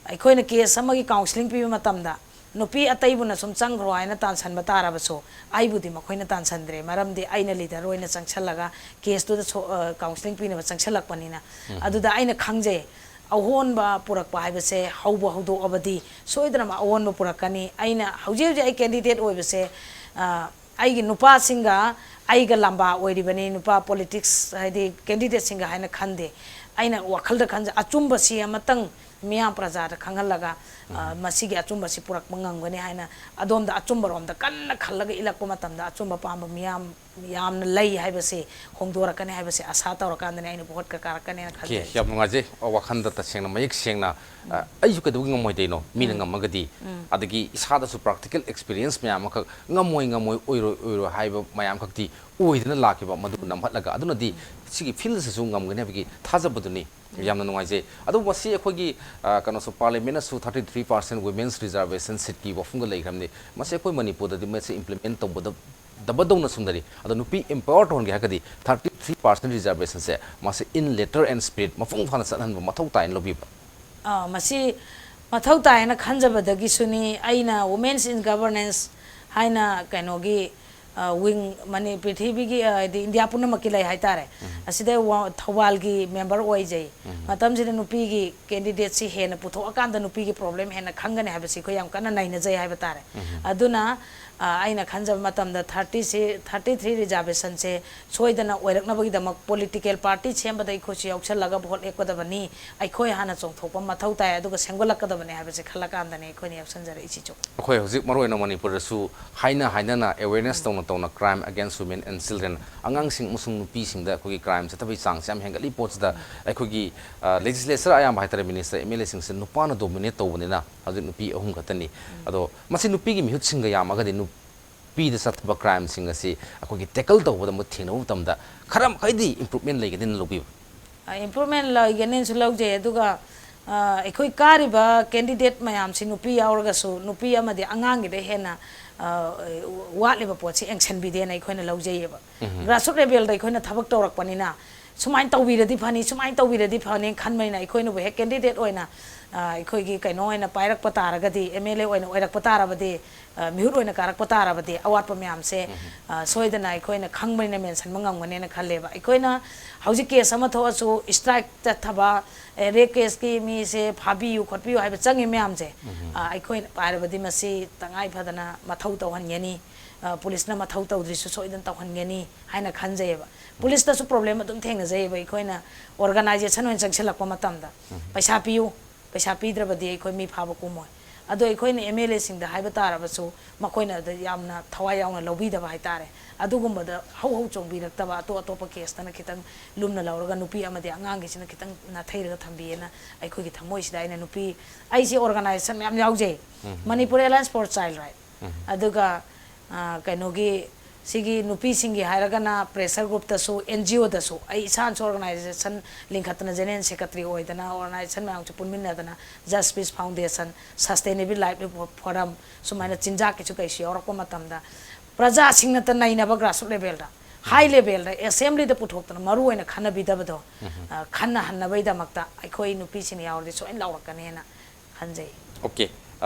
ꯑꯩꯈꯣꯏꯅ case ꯑꯃꯒꯤ counselling ꯄꯤꯕ ꯃꯇꯝꯗ ꯅꯨꯄꯤ ꯑꯇꯩꯕꯨꯅ ꯁꯨꯝ ꯆꯪꯈ꯭ꯔꯣ ꯍꯥꯏꯅ ꯇꯥꯟꯁꯟꯕ ꯇꯥꯔꯕꯁꯨ ꯑꯩꯕꯨꯗꯤ ꯃꯈꯣꯏꯅ ꯇꯥꯟꯁꯟꯗ꯭ꯔꯦ꯫ ꯃꯔꯝꯗꯤ ꯑꯩꯅ leader ꯑꯣꯏꯅ ꯆꯪꯁꯜꯂꯒ caseꯇꯨꯗ ꯁꯣ-, ꯑ, counselling ꯄꯤꯅꯕ ꯆꯪꯁꯜꯂꯛꯄꯅꯤꯅ꯫ ꯑꯗꯨꯗ ꯑꯩꯅ ꯈꯪꯖꯩ, ꯑꯍꯣꯟꯕ ꯄꯨꯔꯛꯄ ꯍꯥꯏꯕꯁꯦ ꯍꯧꯕ ꯍꯧꯗꯣꯛꯑꯕꯗꯤ ꯁꯣꯏꯗꯅ ꯑꯑꯣꯟꯕ ꯄꯨꯔꯛꯀꯅꯤ꯫ ꯑꯩꯅ ꯍꯧꯖꯤꯛ ꯍꯧꯖꯤꯛ ꯑꯩ candidate ꯑꯣꯏꯕꯁꯦ, ꯑ, ꯑꯩꯒꯤ ꯅꯨꯄꯥꯁꯤꯡꯒ ꯑꯩꯒ ꯂꯝꯕꯥ ꯑꯣꯏꯔꯤꯕꯅꯤ, ꯅꯨꯄꯥ politics ꯍꯥꯏꯗꯤ candidateꯁꯤꯡꯒ ꯍꯥꯏꯅ ꯈꯟꯗꯦ꯫ ꯑꯩꯅ ꯋꯥꯈꯜꯗ ꯈꯟꯖ-, ꯑꯆꯨꯝꯕꯁꯤ ꯑꯃꯇꯪ ꯃꯤꯌꯥꯝ ꯄ꯭ꯔꯖꯥꯗ ꯈꯪꯍꯜꯂꯒ, ꯑ, ꯃꯁꯤꯒꯤ ꯑꯆꯨꯝꯕꯁꯤ ꯄꯨꯔꯛꯄ ꯉꯝꯒꯅꯤ ꯍꯥꯏꯅ ꯑꯗꯣꯝꯗ ꯑꯆꯨꯝꯕꯔꯣꯝꯗ ꯀꯟꯅ ꯈꯜꯂꯒ ꯏꯜꯂꯛꯄ ꯃꯇꯝꯗ ꯑꯆꯨꯝꯕ ꯄꯥꯝꯕ ꯃꯤꯌꯥꯝ ꯌꯥꯝꯅ ꯂꯩ ꯍꯥꯏꯕꯁꯤ ꯍꯣꯡꯗꯣꯔꯛꯀꯅꯤ ꯍꯥꯏꯕꯁꯤ ꯑꯥꯁꯥ ꯇꯧꯔꯀꯥꯟꯗꯅꯦ ꯑꯩꯅ voteꯀ ꯀꯥꯔꯛꯀꯅꯦꯅ Okay, ꯈꯟꯖꯔꯤꯁꯦ꯫ ꯌꯥꯝ ꯅꯨꯡꯉꯥꯏꯖꯩ꯫ ꯑ, ꯋꯥꯈꯜꯗ ꯇꯁꯦꯡꯅ ꯃꯌꯦꯛ ꯁꯦꯡꯅ, ꯑ, ꯑꯩꯁꯨ ꯀꯩꯗꯧꯕꯒꯤ ꯉꯝꯃꯣꯏꯗꯣꯏꯅꯣ? ꯃꯤꯅ ꯉꯝꯃꯒꯗꯤ, ꯑꯗꯒꯤ ꯏꯁꯥꯗꯁꯨ practical experience ꯃꯌꯥꯝ ꯑꯃꯈꯛ, ꯉꯝꯃꯣꯏ, ꯉꯝꯃꯣꯏ, ꯑꯣꯏꯔꯣꯏ, ꯑꯣꯏꯔꯣꯏ ꯍꯥꯏꯕ ꯃꯌꯥꯝ ꯈꯛꯇꯤ ꯑꯣꯏꯗꯅ ꯂꯥꯛꯈꯤꯕ, ꯃꯗꯨ ꯅꯝꯍꯠꯂꯒ, ꯑꯗꯨꯅꯗꯤ ꯁꯤꯒꯤ fieldꯁꯤꯁꯨ ꯉꯝꯒꯅꯤ ꯍꯥꯏꯕꯒꯤ ꯊꯥꯖꯕꯗꯨꯅꯤ꯫ ꯌꯥꯝꯅ ꯅꯨꯡꯉꯥꯏꯖꯩ꯫ ꯑꯗꯨꯕꯨ ꯃꯁꯤ ꯑꯩꯈꯣꯏꯒꯤ, ꯑ, ꯀꯩꯅꯣꯁꯨ, parliamentꯅꯁꯨ thirty three percent women's reservation seatꯀꯤ ꯋꯥꯐꯝꯒ ꯂꯩꯈ꯭ꯔꯕꯅꯤ꯫ ꯃꯁꯤ ꯑꯩꯈꯣꯏ ꯃꯅꯤꯄꯨꯔꯗꯗꯤ ꯃꯁꯤ implement ꯇꯧꯕꯗ ꯗꯕꯗꯧꯅ ꯁꯨꯝꯗꯔꯤ꯫ ꯑꯗꯣ ꯅꯨꯄꯤ empower ꯇꯧꯍꯟꯒꯦ ꯍꯥꯏꯔꯒꯗꯤ thirty three percent reservationꯁꯦ ꯃꯁꯤ in letter and spirit ꯃꯄꯨꯡ ꯐꯥꯅ ꯆꯠꯍꯟꯕ ꯃꯊꯧ ꯇꯥꯏꯅ ꯂꯧꯕꯤꯕ꯭ꯔꯥ? ꯑ, ꯃꯁꯤ ꯃꯊꯧ ꯇꯥꯏꯅ ꯈꯟꯖꯕꯗꯒꯤꯁꯨꯅꯤ꯫ ꯑꯩꯅ Women's in Governance ꯍꯥꯏꯅ ꯀꯩꯅꯣꯒꯤ, ꯑ, wing, ꯃꯅꯤ-, ꯄ꯭ꯔꯤꯊꯤꯕꯤꯒꯤ, ꯑ, ꯍꯥꯏꯗꯤ ꯏꯟꯗꯤꯌꯥ ꯄꯨꯝꯅꯃꯛꯀꯤ ꯂꯩ ꯍꯥꯏꯇꯥꯔꯦ꯫ ꯑꯁꯤꯗ ꯋꯥ-, ꯊꯧꯕꯥꯜꯒꯤ member ꯑꯣꯏꯖꯩ꯫ ꯃꯇꯝꯁꯤꯗ ꯅꯨꯄꯤꯒꯤ candidateꯁꯤ ꯍꯦꯟꯅ ꯄꯨꯊꯣꯛꯑꯀꯥꯟꯗ ꯅꯨꯄꯤꯒꯤ problem ꯍꯦꯟꯅ ꯈꯪꯒꯅꯤ ꯍꯥꯏꯕꯁꯤ ꯑꯩꯈꯣꯏ ꯌꯥꯝ ꯀꯟꯅ ꯅꯩꯅꯖꯩ ꯍꯥꯏꯕ ꯇꯥꯔꯦ꯫ ꯑꯗꯨꯅ, ꯑ, ꯑꯩꯅ ꯈꯟꯖꯕ ꯃꯇꯝꯗ thirty ꯁꯤ, thirty three reservationꯁꯦ ꯁꯣꯏꯗꯅ ꯑꯣꯏꯔꯛꯅꯕꯒꯤꯗꯃꯛ political party ꯁꯦꯝꯕꯗ ꯑꯩꯈꯣꯏꯁꯨ ꯌꯥꯎꯁꯜꯂꯒ vote ꯂꯦꯞꯀꯗꯕꯅꯤ꯫ ꯑꯩꯈꯣꯏ ꯍꯥꯟꯅ ꯆꯣꯡꯊꯣꯛꯄ ꯃꯊꯧ ꯇꯥꯏ, ꯑꯗꯨꯒ ꯁꯦꯝꯒꯠꯂꯛꯀꯗꯕꯅꯤ ꯍꯥꯏꯕꯁꯦ ꯈꯜꯂꯀꯥꯟꯗꯅꯦ ꯑꯩꯈꯣꯏꯅ ꯌꯥꯎꯁꯟꯖꯔꯛꯏꯁꯤꯁꯨ꯫ ꯑꯩꯈꯣꯏ ꯍꯧꯖꯤꯛ ꯃꯔꯨꯑꯣꯏꯅ ꯃꯅꯤꯄꯨꯔꯗꯁꯨ ꯍꯥꯏꯅ ꯍꯥꯏꯅꯅ awareness ꯇꯧꯅ ꯇꯧꯅ crime against women and children, ꯑꯉꯥꯡꯁꯤꯡ ꯑꯃꯁꯨꯡ ꯅꯨꯄꯤꯁꯤꯡꯗ ꯑꯩꯈꯣꯏꯒꯤ crime ꯆꯠꯊꯕꯒꯤ ꯆꯥꯡꯁꯦ ꯌꯥꯝ ꯍꯦꯟꯒꯠꯂꯤ꯫ ꯄꯣꯠꯁꯤꯗ ꯑꯩꯈꯣꯏꯒꯤ, ꯑ, legislature ꯑꯌꯥꯝꯕ ꯍꯥꯏꯇꯥꯔꯦ, minister, MLAꯁꯤꯡꯁꯦ ꯅꯨꯄꯥꯅ dominate ꯇꯧꯕꯅꯤꯅ ꯍꯧꯖꯤꯛ ꯅꯨꯄꯤ ꯑꯍꯨꯝ ꯈꯛꯇꯅꯤ꯫ ꯑꯗꯣ ꯃꯁꯤ ꯅꯨꯄꯤꯒꯤ ꯃꯤꯍꯨꯠꯁꯤꯡꯒ ꯌꯥꯝꯃꯒꯗꯤ ꯅꯨꯄꯤꯗ ꯆꯠꯊꯕ crimeꯁꯤꯡ ꯑꯁꯤ ꯑꯩꯈꯣꯏꯒꯤ tackle ꯇꯧꯕꯗ ꯑꯃꯨꯛ ꯊꯦꯡꯅꯕ ꯃꯇꯝꯗ ꯈꯔ ꯃꯈꯩꯗꯤ improvement ꯂꯩꯒꯅꯤꯅ ꯂꯧꯕꯤꯕ? ꯑ, improvement ꯂꯩꯒꯅꯤꯅꯁꯨ ꯂꯧꯖꯩ꯫ ꯑꯗꯨꯒ, ꯑ, ꯑꯩꯈꯣꯏ ꯀꯥꯔꯤꯕ candidate ꯃꯌꯥꯝꯁꯤ ꯅꯨꯄꯤ ꯌꯥꯎꯔꯒꯁꯨ ꯅꯨꯄꯤ ꯑꯃꯗꯤ ꯑꯉꯥꯡꯒꯤꯗ ꯍꯦꯟꯅ, ꯑ, ꯋꯥꯠꯂꯤꯕ ꯄꯣꯠꯁꯤ ꯌꯦꯡꯁꯤꯟꯕꯤꯗꯦꯅ ꯑꯩꯈꯣꯏꯅ ꯂꯧꯖꯩꯌꯦꯕ꯫ Grassroot levelꯗ ꯑꯩꯈꯣꯏꯅ ꯊꯕꯛ ꯇꯧꯔꯛꯄꯅꯤꯅ ꯁꯨꯃꯥꯏꯅ ꯇꯧꯕꯤꯔꯗꯤ ꯐꯅꯤ, ꯁꯨꯃꯥꯏꯅ ꯇꯧꯕꯤꯔꯗꯤ ꯐꯅꯤ ꯈꯟꯕꯅꯤꯅ ꯑꯩꯈꯣꯏꯅꯕꯨ ꯍꯦꯛ candidate ꯑꯣꯏꯅ, ꯑ, ꯑꯩꯈꯣꯏꯒꯤ ꯀꯩꯅꯣ ꯑꯣꯏꯅ ꯄꯥꯏꯔꯛꯄ ꯇꯥꯔꯒꯗꯤ, MLA ꯑꯣꯏꯅ ꯑꯣꯏꯔꯛꯄ ꯇꯥꯔꯕꯗꯤ, ꯑ, ꯃꯤꯍꯨꯠ ꯑꯣꯏꯅ ꯀꯥꯔꯛꯄ ꯇꯥꯔꯕꯗꯤ ꯑꯋꯥꯠꯄ ꯃꯌꯥꯝꯁꯦ, ꯑ, ꯁꯣꯏꯗꯅ ꯑꯩꯈꯣꯏꯅ ꯈꯪꯕꯅꯤꯅ ꯃꯦꯟꯁꯟꯕ ꯉꯝꯒꯅꯦꯅ ꯈꯜꯂꯦꯕ꯫ ꯑꯩꯈꯣꯏꯅ ꯍꯧꯖꯤꯛ case ꯑꯃ ꯊꯣꯛꯑꯁꯨ strike ꯆꯠꯊꯕ, ꯑꯦ, rape caseꯀꯤ ꯃꯤꯁꯦ ꯐꯥꯕꯤꯌꯨ ꯈꯣꯠꯄꯤꯌꯨ ꯍꯥꯏꯕ ꯆꯪꯉꯤ ꯃꯌꯥꯝꯁꯦ, ꯑ, ꯑꯩꯈꯣꯏꯅ ꯄꯥꯏꯔꯕꯗꯤ ꯃꯁꯤ ꯇꯉꯥꯏ ꯐꯗꯅ ꯃꯊꯧ ꯇꯧꯍꯟꯒꯅꯤ꯫ ꯑ, policeꯅ ꯃꯊꯧ ꯇꯧꯗ꯭ꯔꯤꯁꯨ ꯁꯣꯏꯗꯅ ꯇꯧꯍꯟꯒꯅꯤ ꯍꯥꯏꯅ ꯈꯟꯖꯩꯌꯦꯕ꯫ Policeꯇꯁꯨ problem ꯑꯗꯨꯝ ꯊꯦꯡꯅꯖꯩꯌꯦꯕ꯫ ꯑꯩꯈꯣꯏꯅ organization ꯑꯣꯏꯅ ꯆꯪꯁꯤꯜꯂꯛꯄ ꯃꯇꯝꯗ ꯄꯩꯁꯥ ꯄꯤꯌꯨ, ꯄꯩꯁꯥ ꯄꯤꯗ꯭ꯔꯕꯗꯤ ꯑꯩꯈꯣꯏ ꯃꯤ ꯐꯥꯕ ꯀꯨꯝꯃꯣꯏ꯫ ꯑꯗꯣ ꯑꯩꯈꯣꯏꯅ MLAꯁꯤꯡꯗ ꯍꯥꯏꯕ ꯇꯥꯔꯕꯁꯨ ꯃꯈꯣꯏꯅ ꯑꯗꯨ ꯌꯥꯝꯅ ꯊꯋꯥꯏ ꯌꯥꯎꯅ ꯂꯧꯕꯤꯗꯕ ꯍꯥꯏꯇꯥꯔꯦ꯫ ꯑꯗꯨꯒꯨꯝꯕꯗ ꯍꯧ ꯍꯧ ꯆꯣꯡꯕꯤꯔꯛꯇꯕ, ꯑꯇꯣꯞ ꯑꯇꯣꯞꯄ caseꯇꯅ ꯈꯤꯇꯪ ꯂꯨꯝꯅ ꯂꯧꯔꯒ ꯅꯨꯄꯤ ꯑꯃꯗꯤ ꯑꯉꯥꯡꯒꯤꯁꯤꯅ ꯈꯤꯇꯪ ꯅꯥꯊꯩꯔꯒ ꯊꯝꯕꯤꯌꯦꯅ ꯑꯩꯈꯣꯏꯒꯤ ꯊꯃꯣꯏꯁꯤꯗ ꯑꯩꯅ ꯅꯨꯄꯤ, ꯑꯩꯁꯦ organization ꯃꯌꯥꯝ ꯌꯥꯎꯖꯩ꯫ Manipur Alliance for Child Right꯫ ꯑꯗꯨꯒ, ꯑ, ꯀꯩꯅꯣꯒꯤ, ꯁꯤꯒꯤ ꯅꯨꯄꯤꯁꯤꯡꯒꯤ ꯍꯥꯏꯔꯒꯅ pressure groupꯇꯁꯨ, NGOꯗꯁꯨ, ꯑꯩ ꯏꯁꯥꯅꯁꯨ organization ꯂꯤꯡꯈꯠꯇꯅ general secretary ꯑꯣꯏꯗꯅ organization ꯃꯌꯥꯝꯁꯨ ꯄꯨꯟꯃꯤꯟꯅꯗꯅ Justice Foundation, Sustainable Livelihood Forum, ꯁꯨꯃꯥꯏꯅ ꯆꯤꯟꯖꯥꯛꯀꯤꯁꯨ ꯀꯩꯁꯨ ꯌꯥꯎꯔꯛꯄ ꯃꯇꯝꯗ ꯄ꯭ꯔꯖꯥꯁꯤꯡꯅꯇ ꯅꯩꯅꯕ grassroot levelꯗ, high levelꯗ, assemblyꯗ ꯄꯨꯊꯣꯛꯇꯅ ꯃꯔꯨ ꯑꯣꯏꯅ ꯈꯟꯅꯕꯤꯗꯕꯗꯣ, ꯑ, ꯈꯟꯅꯍꯟꯅꯕꯒꯤꯗꯃꯛꯇ ꯑꯩꯈꯣꯏ ꯅꯨꯄꯤꯁꯤꯡꯅ ꯌꯥꯎꯔꯗꯤ ꯁꯣꯏꯅ ꯂꯥꯎꯔꯛꯀꯅꯦꯅ ꯈꯟꯖꯩ꯫ ꯑꯣꯀꯦ꯫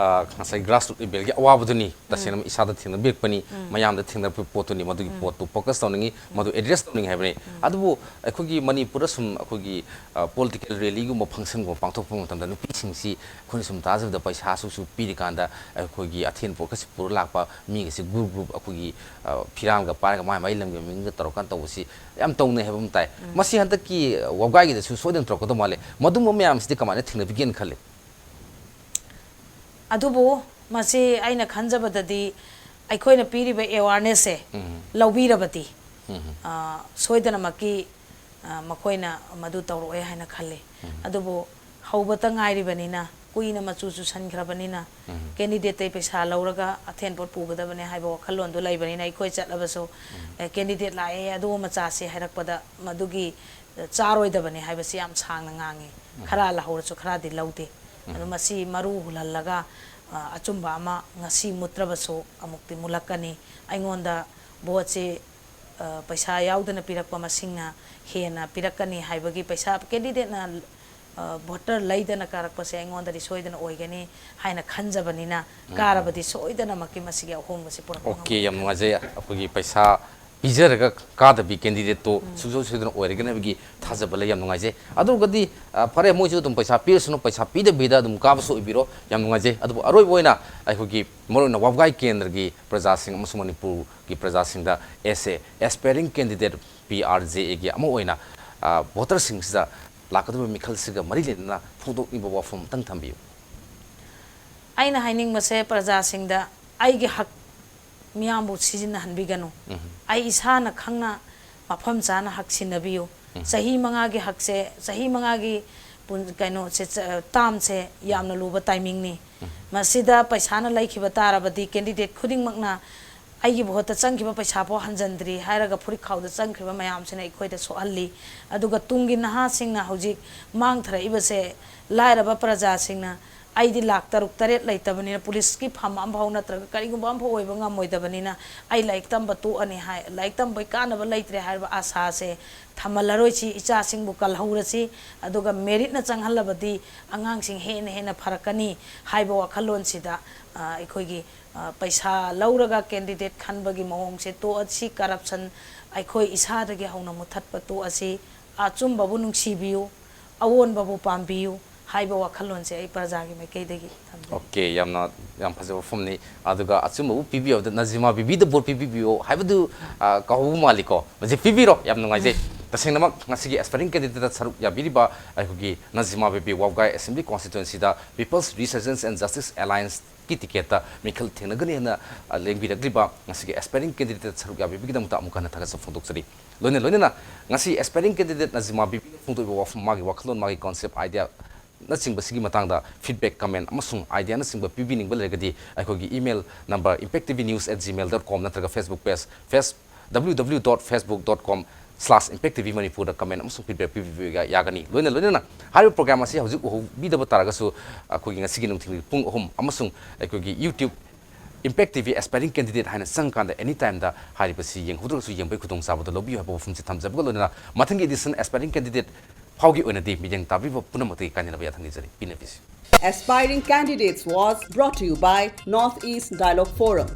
ꯉꯁꯥꯏ ꯒ꯭ꯔꯥꯁ ꯔꯨꯠ ꯂꯦꯚꯦꯜꯒꯤ ꯑꯋꯥꯕꯗꯨꯅꯤ ꯇꯁꯦꯡꯅ ꯏꯁꯥꯗ ꯊꯦꯡꯅꯕꯤꯔꯛꯄꯅꯤ, ꯃꯌꯥꯝꯗ ꯊꯦꯡꯅꯔꯛꯄ ꯄꯣꯠꯇꯨꯅꯤ, ꯃꯗꯨꯒꯤ ꯄꯣꯠꯇꯨ ꯐꯣꯀꯁ ꯇꯧꯅꯤꯡꯉꯤ, ꯃꯗꯨ ꯑꯦꯗ꯭ꯔꯦꯁ ꯇꯧꯅꯤꯡꯉꯤ ꯍꯥꯏꯕꯅꯤ꯫ ꯑꯗꯨꯕꯨ ꯑꯩꯈꯣꯏꯒꯤ ꯃꯅꯤꯄꯨꯔꯗ ꯁꯨꯝ ꯑꯩꯈꯣꯏꯒꯤ ꯄꯣꯂꯤꯇꯤꯀꯦꯜ ꯔꯦꯂꯤꯒꯨꯝꯕ ꯐꯪꯁꯟꯒꯨꯝꯕ ꯄꯥꯡꯊꯣꯛꯄ ꯃꯇꯝꯗ ꯅꯨꯄꯤꯁꯤꯡꯁꯤ ꯑꯩꯈꯣꯏꯅ ꯁꯨꯝ ꯇꯥꯖꯕꯗ ꯄꯩꯁꯥꯁꯨ ꯄꯤꯔꯤꯀꯥꯟꯗ ꯑꯩꯈꯣꯏꯒꯤ ꯑꯊꯦꯟ ꯄꯣꯠꯀꯁꯤ ꯄꯨꯔ ꯂꯥꯛꯄ ꯃꯤꯒꯁꯤ ꯒ꯭ꯔꯨꯞ ꯒ꯭ꯔꯨꯞ ꯑꯩꯈꯣꯏꯒꯤ ꯐꯤꯔꯥꯜꯒ ꯄꯥꯏꯔꯒ ꯃꯥꯏ ꯃꯥꯏ ꯂꯝꯒꯤ ꯃꯃꯤꯡꯒ ꯇꯧꯔꯀꯥꯟꯗ ꯇꯧꯕꯁꯤ ꯌꯥꯝ ꯇꯧꯅꯩ ꯍꯥꯏꯕ ꯑꯃ ꯇꯥꯏ꯫ ꯃꯁꯤ ꯍꯟꯗꯛꯀꯤ ꯋꯥꯕꯒꯥꯏꯒꯤꯗꯁꯨ ꯁꯣꯏꯗꯅ ꯇꯧꯔꯛꯀꯗꯧ ꯃꯥꯜꯂꯦ꯫ ꯃꯗꯨꯝꯕ ꯃꯌꯥꯝꯁꯤꯗꯤ ꯀꯃꯥꯏꯅ ꯊꯦꯡꯅꯕꯤꯒꯦꯅ ꯈꯜꯂꯤ? ꯑꯗꯨꯕꯨ ꯃꯁꯤ ꯑꯩꯅ ꯈꯟꯖꯕꯗꯗꯤ ꯑꯩꯈꯣꯏꯅ ꯄꯤꯔꯤꯕ ꯑꯦꯋꯥꯔꯅꯦꯁꯁꯦ ꯂꯧꯕꯤꯔꯕꯗꯤ, ꯑ, ꯁꯣꯏꯗꯅꯃꯛꯀꯤ, ꯑ, ꯃꯈꯣꯏꯅ ꯃꯗꯨ ꯇꯧꯔꯛꯑꯣꯏ ꯍꯥꯏꯅ ꯈꯜꯂꯤ꯫ ꯑꯗꯨꯕꯨ ꯍꯧꯕꯇ ꯉꯥꯏꯔꯤꯕꯅꯤꯅ, ꯀꯨꯏꯅ ꯃꯆꯨ ꯆꯨꯁꯟꯈ꯭ꯔꯕꯅꯤꯅ, ꯀꯦꯟꯗꯤꯗꯦꯠꯇꯩ ꯄꯩꯁꯥ ꯂꯧꯔꯒ ꯑꯊꯦꯟ ꯄꯣꯠ ꯄꯨꯒꯗꯕꯅꯦ ꯍꯥꯏꯕ ꯋꯥꯈꯜꯂꯣꯟꯗꯨ ꯂꯩꯕꯅꯤꯅ, ꯑꯩꯈꯣꯏ ꯆꯠꯂꯕꯁꯨ, "ꯑꯦ, ꯀꯦꯟꯗꯤꯗꯦꯠ ꯂꯥꯛꯑꯦ, ꯑꯗꯨ ꯑꯃ ꯆꯥꯁꯤ" ꯍꯥꯏꯔꯛꯄꯗ ꯃꯗꯨꯒꯤ, ꯑ, ꯆꯥꯔꯣꯏꯗꯕꯅꯤ ꯍꯥꯏꯕꯁꯤ ꯌꯥꯝ ꯁꯥꯡꯅ ꯉꯥꯡꯉꯤ꯫ ꯈꯔ ꯂꯧꯍꯧꯔꯁꯨ ꯈꯔꯗꯤ ꯂꯧꯗꯦ꯫ ꯑꯗꯨ ꯃꯁꯤ ꯃꯔꯨ ꯍꯨꯜꯍꯜꯂꯒ, ꯑ, ꯑꯆꯨꯝꯕ ꯑꯃ ꯉꯁꯤ ꯃꯨꯠꯇ꯭ꯔꯕꯁꯨ ꯑꯃꯨꯛꯇꯤ ꯃꯨꯜꯂꯛꯀꯅꯤ꯫ ꯑꯩꯉꯣꯟꯗ ꯚꯣꯠꯁꯤ, ꯑ, ꯄꯩꯁꯥ ꯌꯥꯎꯗꯅ ꯄꯤꯔꯛꯄ ꯃꯁꯤꯡꯅ ꯍꯦꯟꯅ ꯄꯤꯔꯛꯀꯅꯤ ꯍꯥꯏꯕꯒꯤ, ꯄꯩꯁꯥ, ꯀꯦꯟꯗꯤꯗꯦꯠꯅ, ꯑ, ꯚꯣꯇꯔ ꯂꯩꯗꯅ ꯀꯥꯔꯛꯄꯁꯦ ꯑꯩꯉꯣꯟꯗꯗꯤ ꯁꯣꯏꯗꯅ ꯑꯣꯏꯒꯅꯤ ꯍꯥꯏꯅ ꯈꯟꯖꯕꯅꯤꯅ, ꯀꯥꯔꯕꯗꯤ ꯁꯣꯏꯗꯅꯃꯛꯀꯤ ꯃꯁꯤꯒꯤ ꯑꯍꯣꯡꯕꯁꯤ ꯄꯨꯔꯛꯄ ꯉꯝꯒꯅꯤ꯫ ꯑꯣꯀꯦ, ꯌꯥꯝ ꯅꯨꯡꯉꯥꯏꯖꯩ꯫ ꯑꯩꯈꯣꯏꯒꯤ ꯄꯩꯁꯥ ꯄꯤꯖꯔꯒ ꯀꯥꯗꯕꯤ ꯀꯦꯟꯗꯤꯗꯦꯠꯇꯣ ꯁꯨꯡꯁꯣꯏ ꯁꯣꯏꯗꯅ ꯑꯣꯏꯔꯒꯅꯤ ꯍꯥꯏꯕꯒꯤ ꯊꯥꯖꯕ ꯂꯩ꯫ ꯌꯥꯝ ꯅꯨꯡꯉꯥꯏꯖꯩ꯫ ꯑꯗꯨ ꯑꯣꯏꯔꯒꯗꯤ, ꯑ, ꯐꯔꯦ, ꯃꯣꯏꯁꯨ ꯑꯗꯨꯝ ꯄꯩꯁꯥ ꯄꯤꯔꯁꯅꯨ, ꯄꯩꯁꯥ ꯄꯤꯗꯕꯤꯗ ꯑꯗꯨꯝ ꯀꯥꯕꯁꯨ ꯑꯣꯏꯕꯤꯔꯣ, ꯌꯥꯝ ꯅꯨꯡꯉꯥꯏꯖꯩ꯫ ꯑꯗꯨꯕꯨ ꯑꯔꯣꯏꯕ ꯑꯣꯏꯅ ꯑꯩꯈꯣꯏꯒꯤ ꯃꯔꯨꯑꯣꯏꯅ ꯋꯥꯕꯒꯥꯏ ꯀꯦꯟꯗ꯭ꯔꯒꯤ ꯄ꯭ꯔꯖꯥꯁꯤꯡ ꯑꯃꯁꯨꯡ ꯃꯅꯤꯄꯨꯔꯒꯤ ꯄ꯭ꯔꯖꯥꯁꯤꯡꯗ as a aspiring candidate P R J A ꯒꯤ ꯑꯃ ꯑꯣꯏꯅ, ꯑ, ꯚꯣꯇꯔꯁꯤꯡꯁꯤꯗ ꯂꯥꯛꯀꯗꯧꯔꯤꯕ ꯃꯤꯈꯜꯁꯤꯒ ꯃꯔꯤ ꯂꯩꯅꯅ ꯐꯣꯡꯗꯣꯛꯅꯤꯡꯕ ꯋꯥꯐꯝ ꯑꯃꯇꯪ ꯊꯝꯕꯤꯌꯨ꯫ ꯑꯩꯅ ꯍꯥꯏꯅꯤꯡꯕꯁꯦ, ꯄ꯭ꯔꯖꯥꯁꯤꯡꯗ ꯑꯩꯒꯤ ꯍꯛ ꯃꯤꯌꯥꯝꯕꯨ ꯁꯤꯖꯤꯟꯅꯍꯟꯕꯤꯒꯅꯨ꯫ ꯑꯩ ꯏꯁꯥꯅ ꯈꯪꯅ ꯃꯐꯝ ꯆꯥꯅ ꯍꯛ ꯁꯤꯟꯅꯕꯤꯌꯨ꯫ ꯆꯍꯤ ꯃꯉꯥꯒꯤ ꯍꯛꯁꯦ, ꯆꯍꯤ ꯃꯉꯥꯒꯤ ꯄꯨꯟ-, ꯀꯩꯅꯣꯁꯦ, ꯆ-, ꯇꯥꯝꯁꯦ ꯌꯥꯝꯅ ꯂꯨꯕ ꯇꯥꯏꯃꯤꯡꯅꯤ꯫ ꯃꯁꯤꯗ ꯄꯩꯁꯥꯅ ꯂꯩꯈꯤꯕ ꯇꯥꯔꯕꯗꯤ ꯀꯦꯟꯗꯤꯗꯦꯠ ꯈꯨꯗꯤꯡꯃꯛꯅ ꯑꯩꯒꯤ ꯚꯣꯠꯇ ꯆꯪꯈꯤꯕ ꯄꯩꯁꯥꯐꯥꯎ ꯍꯟꯖꯤꯟꯗ꯭ꯔꯤ ꯍꯥꯏꯔꯒ ꯐꯨꯔꯤꯠꯈꯥꯎꯗ ꯆꯪꯈ꯭ꯔꯤꯕ ꯃꯌꯥꯝꯁꯤꯅ ꯑꯩꯈꯣꯏꯗ ꯁꯣꯛꯍꯜꯂꯤ꯫ ꯑꯗꯨꯒ ꯇꯨꯡꯒꯤ ꯅꯍꯥꯁꯤꯡꯅ ꯍꯧꯖꯤꯛ ꯃꯥꯡꯊꯔꯛꯏꯕꯁꯦ, ꯂꯥꯏꯔꯕ ꯄ꯭ꯔꯖꯥꯁꯤꯡꯅ ꯑꯩꯗꯤ ꯂꯥꯛ ꯇꯔꯨꯛ ꯇꯔꯦꯠ ꯂꯩꯇꯕꯅꯤꯅ, ꯄꯨꯂꯤꯁꯀꯤ ꯐꯝ ꯑꯃꯐꯥꯎ ꯅꯠꯇ꯭ꯔꯒ ꯀꯔꯤꯒꯨꯝꯕ ꯑꯃꯐꯥꯎ ꯑꯣꯏꯕ ꯉꯝꯃꯣꯏꯗꯕꯅꯤꯅ, ꯑꯩ ꯂꯥꯏꯔꯤꯛ ꯇꯝꯕ ꯇꯣꯛꯑꯅꯤ ꯍꯥꯏ, ꯂꯥꯏꯔꯤꯛ ꯇꯝꯕꯩ ꯀꯥꯟꯅꯕ ꯂꯩꯇ꯭ꯔꯦ ꯍꯥꯏꯔꯤꯕ ꯑꯥꯁꯥꯁꯦ ꯊꯝꯍꯜꯂꯔꯣꯏꯁꯤ, ꯏꯆꯥꯁꯤꯡꯕꯨ ꯀꯜꯍꯧꯔꯁꯤ꯫ ꯑꯗꯨꯒ ꯃꯦꯔꯤꯠꯅ ꯆꯪꯍꯜꯂꯕꯗꯤ ꯑꯉꯥꯡꯁꯤꯡ ꯍꯦꯟꯅ ꯍꯦꯟꯅ ꯐꯔꯛꯀꯅꯤ ꯍꯥꯏꯕ ꯋꯥꯈꯜꯂꯣꯟꯁꯤꯗ, ꯑ, ꯑꯩꯈꯣꯏꯒꯤ, ꯑ, ꯄꯩꯁꯥ ꯂꯧꯔꯒ ꯀꯦꯟꯗꯤꯗꯦꯠ ꯈꯟꯕꯒꯤ ꯃꯑꯣꯡꯁꯦ ꯇꯣꯛꯑꯁꯤ, ꯀꯔꯞꯁꯟ ꯑꯩꯈꯣꯏ ꯏꯁꯥꯗꯒꯤ ꯍꯧꯅ ꯃꯨꯊꯠꯄ ꯇꯣꯛꯑꯁꯤ, ꯑꯆꯨꯝꯕꯕꯨ ꯅꯨꯡꯁꯤꯕꯤꯌꯨ, ꯑꯑꯣꯟꯕꯕꯨ ꯄꯥꯝꯕꯤꯌꯨ ꯍꯥꯏꯕ ꯋꯥꯈꯜꯂꯣꯟꯁꯦ ꯑꯩ ꯄ꯭ꯔꯖꯥꯒꯤ ꯃꯥꯏꯀꯩꯗꯒꯤ ꯊꯝꯖꯒꯦ꯫ ꯑꯣꯀꯦ, ꯌꯥꯝꯅ, ꯌꯥꯝ ꯐꯖꯕ ꯋꯥꯐꯝꯅꯤ꯫ ꯑꯗꯨꯒ ꯑꯆꯨꯝꯕꯕꯨ ꯄꯤꯕꯤꯌꯨ ꯍꯥꯏꯕꯗ ꯅꯖꯤꯃꯥ ꯕꯤꯕꯤꯗ ꯚꯣꯠ ꯄꯤꯕꯤꯕꯤꯌꯨ ꯍꯥꯏꯕꯗꯨ, ꯑ, ꯀꯥꯎꯍꯧꯕ ꯃꯥꯜꯂꯤꯀꯣ꯫ ꯃꯁꯤ ꯄꯤꯕꯤꯔꯣ, ꯌꯥꯝ ꯅꯨꯡꯉꯥꯏꯖꯩ꯫ ꯇꯁꯦꯡꯅꯃꯛ ꯉꯁꯤꯒꯤ ꯑꯦꯁꯄꯥꯏꯔꯤꯡ ꯀꯦꯟꯗꯤꯗꯦꯠꯇ ꯁꯔꯨꯛ ꯌꯥꯕꯤꯔꯤꯕ ꯑꯩꯈꯣꯏꯒꯤ ꯅꯖꯤꯃꯥ ꯕꯤꯕꯤ ꯋꯥꯕꯒꯥꯏ ꯑꯦꯁꯦꯝꯕ꯭ꯂꯤ ꯀꯣꯟꯁꯇꯤꯇ꯭ꯋꯦꯟꯁꯤꯗ People's Resurgence and Justice Allianceꯀꯤ ꯇꯤꯀꯦꯠꯇ ꯃꯤꯈꯜ ꯊꯦꯡꯅꯒꯅꯤ ꯍꯥꯏꯅ, ꯑ, ꯂꯦꯡꯕꯤꯔꯛꯂꯤꯕ ꯉꯁꯤꯒꯤ ꯑꯦꯁꯄꯥꯏꯔꯤꯡ ꯀꯦꯟꯗꯤꯗꯦꯠꯇ ꯁꯔꯨꯛ ꯌꯥꯕꯤꯕꯒꯤꯗꯃꯛꯇ ꯑꯃꯨꯛ ꯍꯟꯅ ꯊꯥꯒꯠꯆꯕ ꯐꯣꯡꯗꯣꯛꯆꯔꯤ꯫ ꯂꯣꯏꯅ ꯂꯣꯏꯅꯅ ꯉꯁꯤ ꯑꯦꯁꯄꯥꯏꯔꯤꯡ ꯀꯦꯟꯗꯤꯗꯦꯠ ꯅꯖꯤꯃꯥ ꯕꯤꯕꯤꯅ ꯐꯣꯡꯗꯣꯛꯂꯤꯕ ꯋꯥꯐꯝ, ꯃꯥꯒꯤ ꯋꯥꯈꯜꯂꯣꯟ, ꯃꯥꯒꯤ ꯀꯣꯟꯁꯦꯞ, ꯑꯥꯏꯗꯤꯌꯥ ꯅꯆꯤꯡꯕꯁꯤꯒꯤ ꯃꯇꯥꯡꯗ ꯐꯤꯗꯕꯦꯛ, ꯀꯃꯦꯟ ꯑꯃꯁꯨꯡ ꯑꯥꯏꯗꯤꯌꯥꯅꯆꯤꯡꯕ ꯄꯤꯕꯤꯅꯤꯡꯕ ꯂꯩꯔꯒꯗꯤ ꯑꯩꯈꯣꯏꯒꯤ email number impacttvnews at gmail dot com ꯅꯠꯇ꯭ꯔꯒ Facebook page, face, www dot facebook dot com slash impacttvmanipur ꯗ ꯀꯃꯦꯟ ꯑꯃꯁꯨꯡ ꯐꯤꯗꯕꯦꯛ ꯄꯤꯕꯤꯕ ꯌꯥꯒꯅꯤ꯫ ꯂꯣꯏꯅ ꯂꯣꯏꯅꯅ ꯍꯥꯏꯔꯤꯕ ꯄ꯭ꯔꯣꯒ꯭ꯔꯥꯝ ꯑꯁꯤ ꯍꯧꯖꯤꯛ ꯎꯍꯧꯕꯤꯗꯕ ꯇꯥꯔꯒꯁꯨ ꯑꯩꯈꯣꯏꯒꯤ ꯉꯁꯤꯒꯤ ꯅꯨꯡꯊꯤꯜꯒꯤ ꯄꯨꯡ ꯑꯍꯨꯝ ꯑꯃꯁꯨꯡ ꯑꯩꯈꯣꯏꯒꯤ YouTube Impact T V Aspiring Candidate ꯍꯥꯏꯅ ꯆꯪꯉꯀꯥꯟꯗ ꯑꯦꯅꯤ ꯇꯥꯏꯝꯗ ꯍꯥꯏꯔꯤꯕꯁꯤ ꯌꯦꯡꯍꯧꯗ꯭ꯔꯒꯁꯨ ꯌꯦꯡꯕꯒꯤ ꯈꯨꯗꯣꯡꯆꯥꯕꯗꯨ ꯂꯧꯕꯤꯌꯨ ꯍꯥꯏꯕ ꯋꯥꯐꯝꯁꯤ ꯊꯝꯖꯕꯒ ꯂꯣꯏꯅꯅ ꯃꯊꯪꯒꯤ edition Aspiring Candidate ꯐꯥꯎꯒꯤ ꯑꯣꯏꯅꯗꯤ ꯃꯤꯠꯌꯦꯡ ꯇꯥꯕꯤꯕ ꯄꯨꯝꯅꯃꯛꯇꯒꯤ ꯀꯥꯏꯅꯅꯕ ꯌꯥꯊꯪ ꯅꯤꯖꯔꯤ꯫ ꯄꯤꯅꯕꯤꯁꯤ꯫ Aspiring Candidates was brought to you by North East Dialogue Forum.